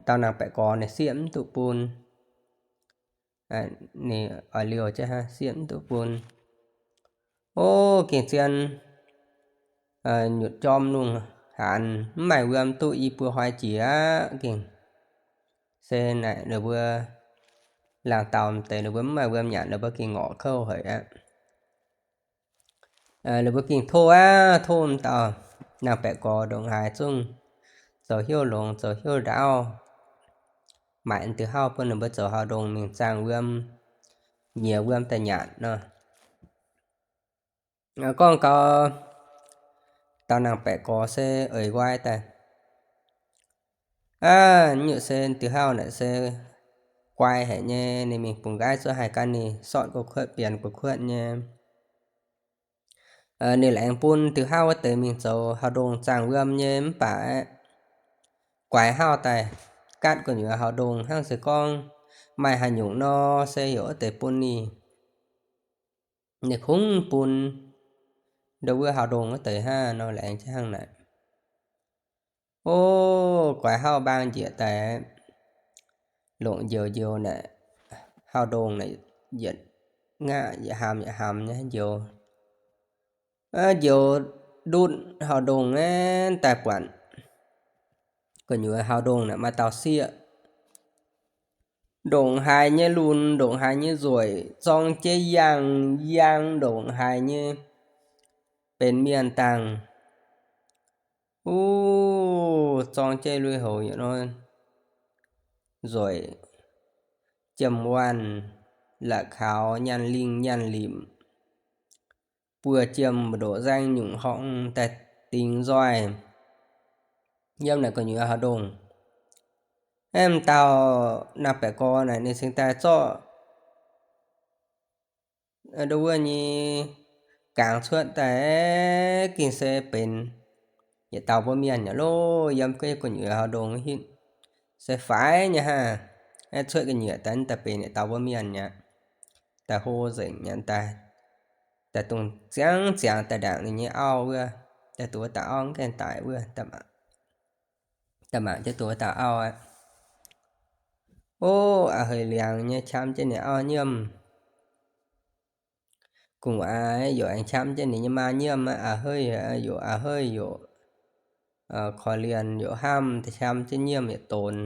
dauh naang-baeqc gorx ninh sieqv mv duqv bun. Ninh oix liouh jienv hnangv, sieqv mv duqv bun. Ov, gengh zien nyutc jorm lungh haanz mv maaih wuom duqv i buo hnoi jiex aqv. Gengh se naaic ninh mbuo laangh dauh deix ninh mbuo mv maaih wuom nyanc, ninh mbuo gengh ngorc kouv haic aqv. Ninh mbuo gengh tov aqv, tov m'dauh naang-baeqc gorx ndongc haaix zungv zoux hnyouv longx zoux hnyouv ndaauv, maaic m'diuh hauv bun ninh mbuo zoux hauv ndongh mingh zaangh wuom, nyiex wuom daaih nyanc nor. Gorngv gau, dauh naang-baeqc gorx se eix nqoi daaih. Aav, nyutc se m'diuh hauv naaic se guai haic nyei, ninh mingh bungx nqaiv zuov haih gan ninh sortv gu'kuotv bienx gu'kuotv nyei. Ninh laengz bun m'diuh hauv wuov deix mingh zoux hauv ndongh zaangh wuom nyei mv baac aeqv, guaix hauv daaih gaatv gu'nyuoz hauv ndongh hnangv se gorngv maaih haaix nyungc nor se heuc wuov deix bun ninh. Ninh kungx bun ndau wuov hauv ndongh wuov deix hnangv nor laengz jienv hnangv naaic. Ov, guaix hauv mbaang njiec daaih, longc njoux njoux naaic, hauv ndongh naaic yietc ngaqv yietc hamx yietc hamx nyei njoux. Njoux ndutv hauv ndongh aeqv, daaih buatc gu'nyuoz hauv ndongh naaic maaih dauh sieqv. Ndongc haaix nyei lunx, ndongc haaix nyei nzueic, zorng jeiv yangh yangh ndongc haaix nyei benx mienh dangh. Uv, zorng jeiv lui-houx yietc nor nzueic, jiem-waanh, la'kaux, nyaanh lingh nyaanh limc, buoz-jiem mbu'ndoqc nzaeng nyungc horngh daaih dingx nzoih yiem naaic gu'nyuoz hauv ndongh. Aeqv, m'dauh naang-baeqc gorx naaic ninh cingx daaih zorqv ndau wuov nyei gangx cuotv daaih, gengh se benx yietc dauh mbuo mienh nyei loh, yiem gu'nyuoz hauv ndongh hitv se faix nyei hnangv. Aeqv, cuotv ga'nyiec daaih, daaih benx yietc dauh mbuo mienh nyei aqv. Daaih hlo nzengc nyei daaih, daaih dongh ziangv ziangx daaih ndaangc ninh nyei auv wuov, daaih duqv wuov dauh auv mv gaengh daic wuov, daaih mangc jienv duqv wuov dauh auv aqv. Ov, a'heic liangx nyei qam jienv ninh auv nyiemv. Gu'nguaaz yaac aengx qam jienv ninh nyei maa nyiemv aqv. A'heic yaac, a'heic yaac korv-lienh yaac hnamv daaih qam jienv nyiemv yietc donx.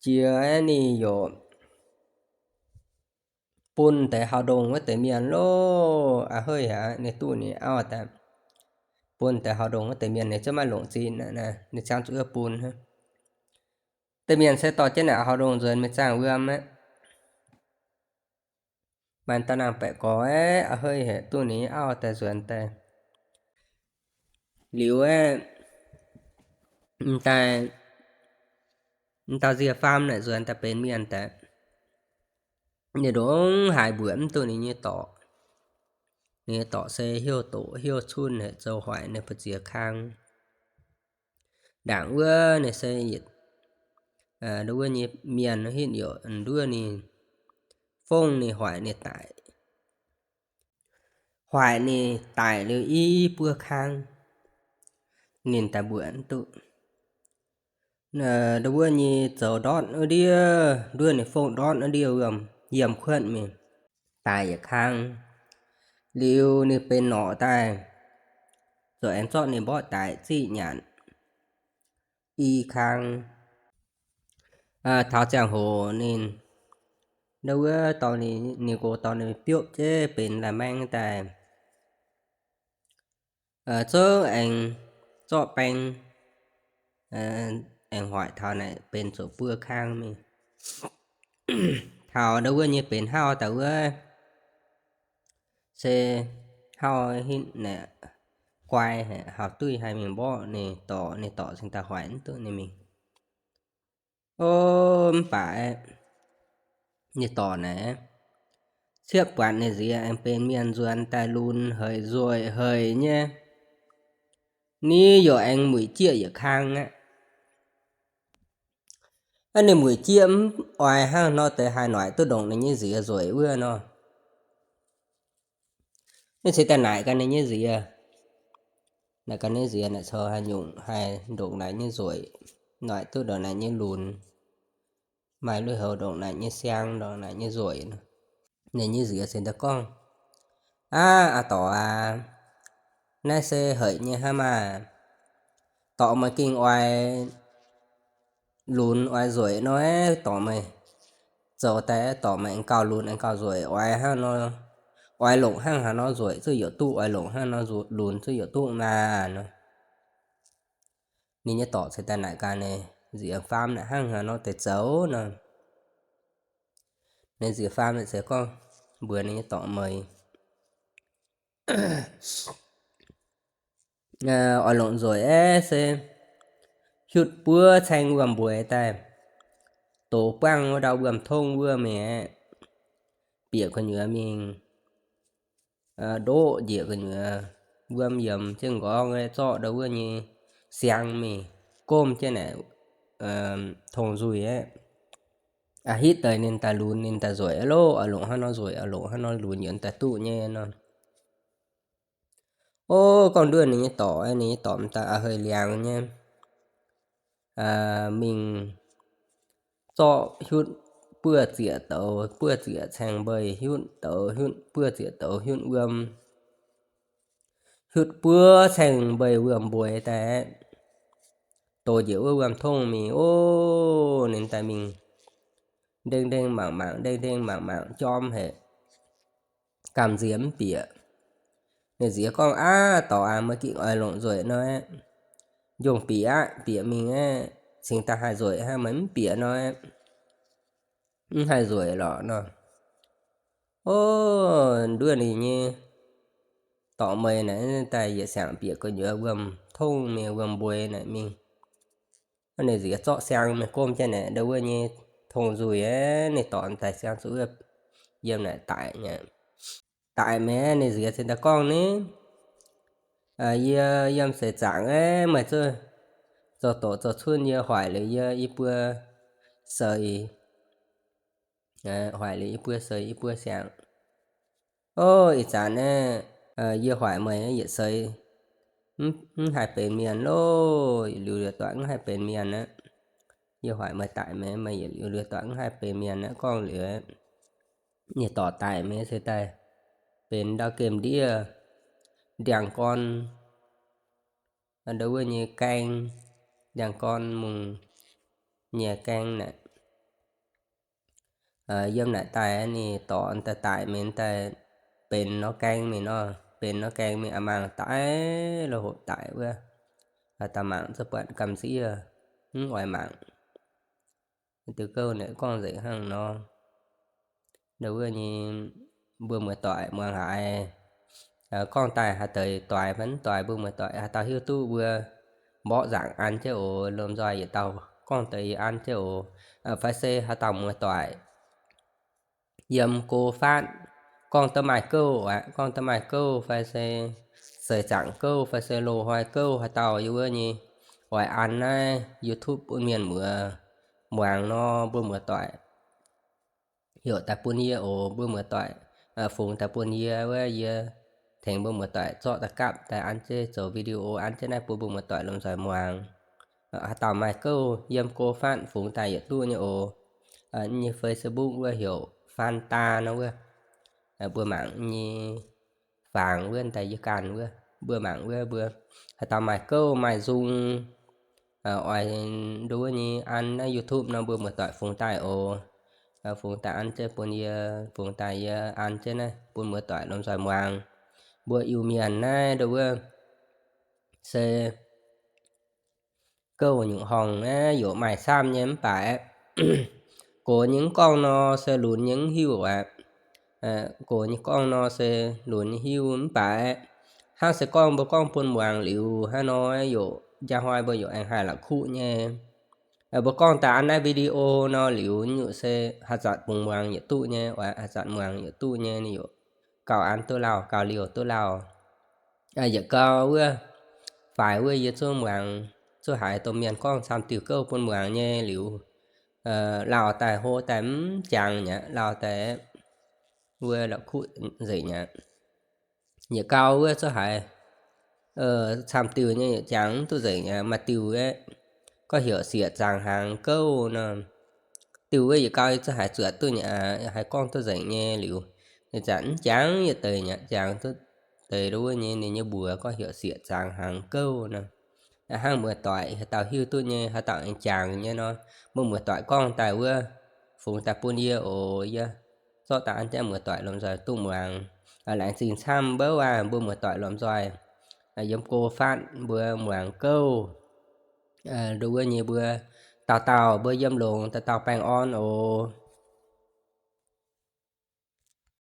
Jiex ninh yaac bun deix hauv ndongh wuov deix mienh loh. A'heic aqv, ninh duqv ninh auv daaih, bun deix hauv ndongh wuov deix mienh, ninh zungv maiv longc zinh aqv, ninh ziangv zuqc bun hnangv. Deix mienh se dorh jienv naaic hauv ndongh nzuonx mingh zaangh wuom aqv. Maaih dauh naang-baeqc gorx aeqv, a'heic haic duqv ninh nyei auv daaih nzuonx daaih. Liuz aeqv, m'daaih, m'dauh nzie-faam naaic nzuonx daaih benx mienh daaih, ninh ndongc haaix mbuoqc mv duqv ninh nyei dorc. Ninh nyei dorc se heuc doqc heuc cunh haic, zoux hoic ninh buoz-ziex kang. Ndaangc wuov ninh se yietc, nduov nyei mienh hitv youc nduov ninh, fongv ninh, hoic ninh daic. Hoic ninh daic liuz i buo kang, ninh daaih mbuoqc mv duqv. Nduov nyei zoux ndortv wuov ndiev, nduov ninh fongv ndortv wuov ndiev wuom, yiem kuotv mingh. daic yietc kang. Liuz ninh benx norqc daaih, ziouc aengx zorqv ninh mborqv daic ziqv nyanc i kang. Taux ziangh hoc ninh, ndau wuov dorh ninh, ninh nqox dorh ninh biopv jienv benx la'maeng daaih, zouv aengx zorqv baeng, aengx hoic taux naaic benx zuqc buo kang mingh. Taux ndau wuov nyei benx hauv daaih wuov, se hauv hinv naaic guai haic, hauv duih haih mingh mborqv ninh dorc, ninh dorc cingx daaih hoic mv duqv ninh mingh. O, mv baac ninh dorc naaic, ciepv buatc ninh nziex aengx benx mienh nzuonx daaih lunx haic nzueic haic nyei, ni yaac aengx muic jieqv yietc kang aqv. Ninh muic jieqv mv oix hnangv nor deix haih noic duqv ndongc ninh nyei nziex nzueic wuov nor. Ninh cingx daaih naaic gaax ninh nyei nziex, naaic gaax ninh nziex naaic cou haaix nyungc haih ndongc naaic nyei nzueic, noic duqv ndongc naaic nyei lunx, maaih lui-houx ndongc naaic nyei siang, ndongc naaic nyei nzueic. Ninh nyei nziex cingx daaih gorngv, Aav, aa dorc aac, naaiv se haic nyei hnangv maah! Dorc meih gengh oix lunx oix nzueic nor, dorc meih zoux daaih, dorc meih aengx gauh lunx aengx gauh nzueic, oix hnangv nor, oix longc hnangv haaix nor nzueic zuqc yaac duqv, oix longc hnangv nor lunx zuqc yaac duqv maah nor. Ninh nyei dorc cingx daaih naaic gaax ninh nziex faam naaic hnangv haaix nor deix zoux nor. Ninh nziex faam naaic se gorngv mbuox ninh nyei dorc, Meih oix longc nzueic aeqv, se hiuv buov caeng wuom-mbueix daaih, dox buangv wuov ndau wuom-tongv wuov mingh aeqv, bieqc gu'nyuoz mingh, ndoqv njiec gu'nyuoz wuom yiemx jienv nqorngv, zorqv ndau wuov nyei siang mingh gomv jienv naaic tong nzuih aeqv, hitv deix ninh daaih lunx ninh daaih nzueic loh, oix longc hnangv nor nzueic, oix longc hnangv nor lunx yaac daaih duqv nyei nor. O, gorngv nduov ninh nyei dorc, ninh nyei dorc m'daaih a'hei liangx nyei, mingh zorqv hiuv buov zieqc douz, buov zieqc caeng mbeix hiuv douz, hiuv buov zieqc douz hiuv wuom, hiuv buov caeng mbeix wuom-mbueix daaih, dox njiec wuov wuom-tongv mingh. O, ninh daaih mingh ndeng-ndeng mangc-mangc, ndeng-ndeng mangc-mangc jorm haic, gamh nziex mv bieqc. Ninh nziex gorngv, Aav, dorc aac, meih gengh oix longc nzueic nor, njongh bieqc aqv, bieqc mingh aeqv, cingx daaih haih nzueic hnangv, meih mv bieqc nor, mv haih nzueic lorqc nor. O, nduov ninh nyei dorc meih naaic daaih yietc siangx bieqc gu'nyuoz wuom-tongv mingh, wuom-mbueix naaic mingh. Ninh nziex zorqv siang mingh gomv jienv naaic ndau wuov nyei tong nzuih aeqv, ninh dorc daaih siang zuqc wuov yiem naaic daic nyei. Daic mi'aqv, ninh nziex cingx daaih gorngv ni, Yie yiem seix zaangc aeqv, meih zuqc zoux doqc zoux cunv, yie hoic liuz yie i buo seix, hoic liuz i buo seix i buo siangx. O, ih zanc aeqv, yie hoic meih yietc seix mv haih benx mienh loh, liuz liuz doic mv haih benx mienh aqv. Yie hoic meih daic mi'aqv, meih yietc liuz liuz doic mv haih benx mienh aqv. Gorngv liuz, ninh dorc daic mi'aqv se daaih benx ndau gemh ndiev, ndiangx-gorn, ndau wuov nyei gaeng, ndiangx-gorn mungh nyei gaeng naaic. Yiem naaic daaih ninh dorc daaih daic mingh daaih benx nor gaeng mingh nor, benx nor gaeng mingh a'mangc daic, lo hopv daic wuov. Haaix dauh mangc zungv buatc gamh nziev, mv oix mangc. Diuh gouv naaic gorngv nzengc hnangv nor. Ndau wuov nyei mbuo muoz-doic muangx haiz, gorngv daaih haaix deix doix fai mv doix, mbuo muoz-doic haaix dauh hiuv duqv mbuo mborqv nzaangc an jienv oc. Lomh nzoih yietc dauh gorngv deix yie an jienv oc. Fai se haaix dauh muoz-doic yiem go fatv, gorngv duqv maaih gouv aqv, gorngv duqv maaih gouv fai se seix zaangc gouv fai se loz-hnoi gouv, haaix dauh yie wuov nyei oix an naaiv YouTube bun mienh muoz muangx nor, mbuo muoz-doic heuc daaih bun yie oc. Mbuo muoz-doic fungx daaih bun yie wuov, yie tengx mbuo muoz-doic zorqv daaih gapv daaih an jienv zoux video an jienv naaiv bun mbuo muoz-doic lomh nzoih muangx. Haaix dauh maaih gouv yiem go fatv fungx daaih yietc duqv nyei oc. Nyei Facebook wuov heuc Faan Daa nor wuov. Mbuo mangc nyei fangx wuov daaih yie ganh wuov, mbuo mangc wuov mbuo haaix dauh maaih gouv maaih nzung, oix nduov wuov nyei an naaiv YouTube nor mbuo muoz-doic fungx daaih oc. Fungx daaih an jienv bun yie, fungx daaih yie an jienv naaiv bun muoz-doic lomh nzoih muangx. Mbuo Iu-Mienh naaiv nduov wuov se gouv nyungc horngh naaiv yaac maaih camv nyei mv baac gox nyei mv gorngv nor se lunx nyei mv hiuv aqv. Gox nyei gorngv nor se lunx nyei hiuv mv baac hnangv se gorngv mbuo gorngv bun muangx liuz hnangv nor yaac njang hnoi mbuo yaac aengx haih la'kuqv nyei. Mbuo gorngv daaih an naaiv video nor liuz nyungc se haaix zanc bungx muangx yietc duqv nyei, haaix zanc muangx yietc duqv nyei ninh yaac gauh an duqv lauh, gauh liouh duqv lauh. Yietc gau wuov faix wuov yie zuqc muangx, zuqc haiz domh mienh gorngv camv diuh gouv bun muangx nyei liuz, lauh daaih hlo daaih mv jangx mi'aqv, lauh daaih wuov la'kuqv nzengc mi'aqv. Yietc gau wuov zuqc haiz camv diuh nyei yietc jangx mv duqv nzengc mi'aqv. Maaih diuh aeqv, gorngv heuc sieqv zaangc hnaangx gouv nor, diuh wuov yietc gau zuqc haiz zuotc duqv mi'aqv, haiz gorngv duqv nzengc nyei liuz, ninh zanc mv jangx yietc deix mi'aqv, jangx duqv deix wuov nyei ninh nyei mbuox gorngv heuc sieqv zaangc hnaangx gouv nor. Hnangv muoz-doic haaix dauh hiuv duqv nyei, haaix dauh aengx jangx nyei nor, mbuo muoz-doic gorngv daaih wuov, fungx daaih bun yie oc. Yie zorqv daaih an jienv muoz-doic lomh nzoih duqv muangx. Laengz zingh camv mbouv aac, mbuo muoz-doic lomh nzoih yiem go fatv mbuo muangx gouv. Nduov wuov nyei mbuo dauh dauh mbuo yiem longx dauh dauh baengh orn oc.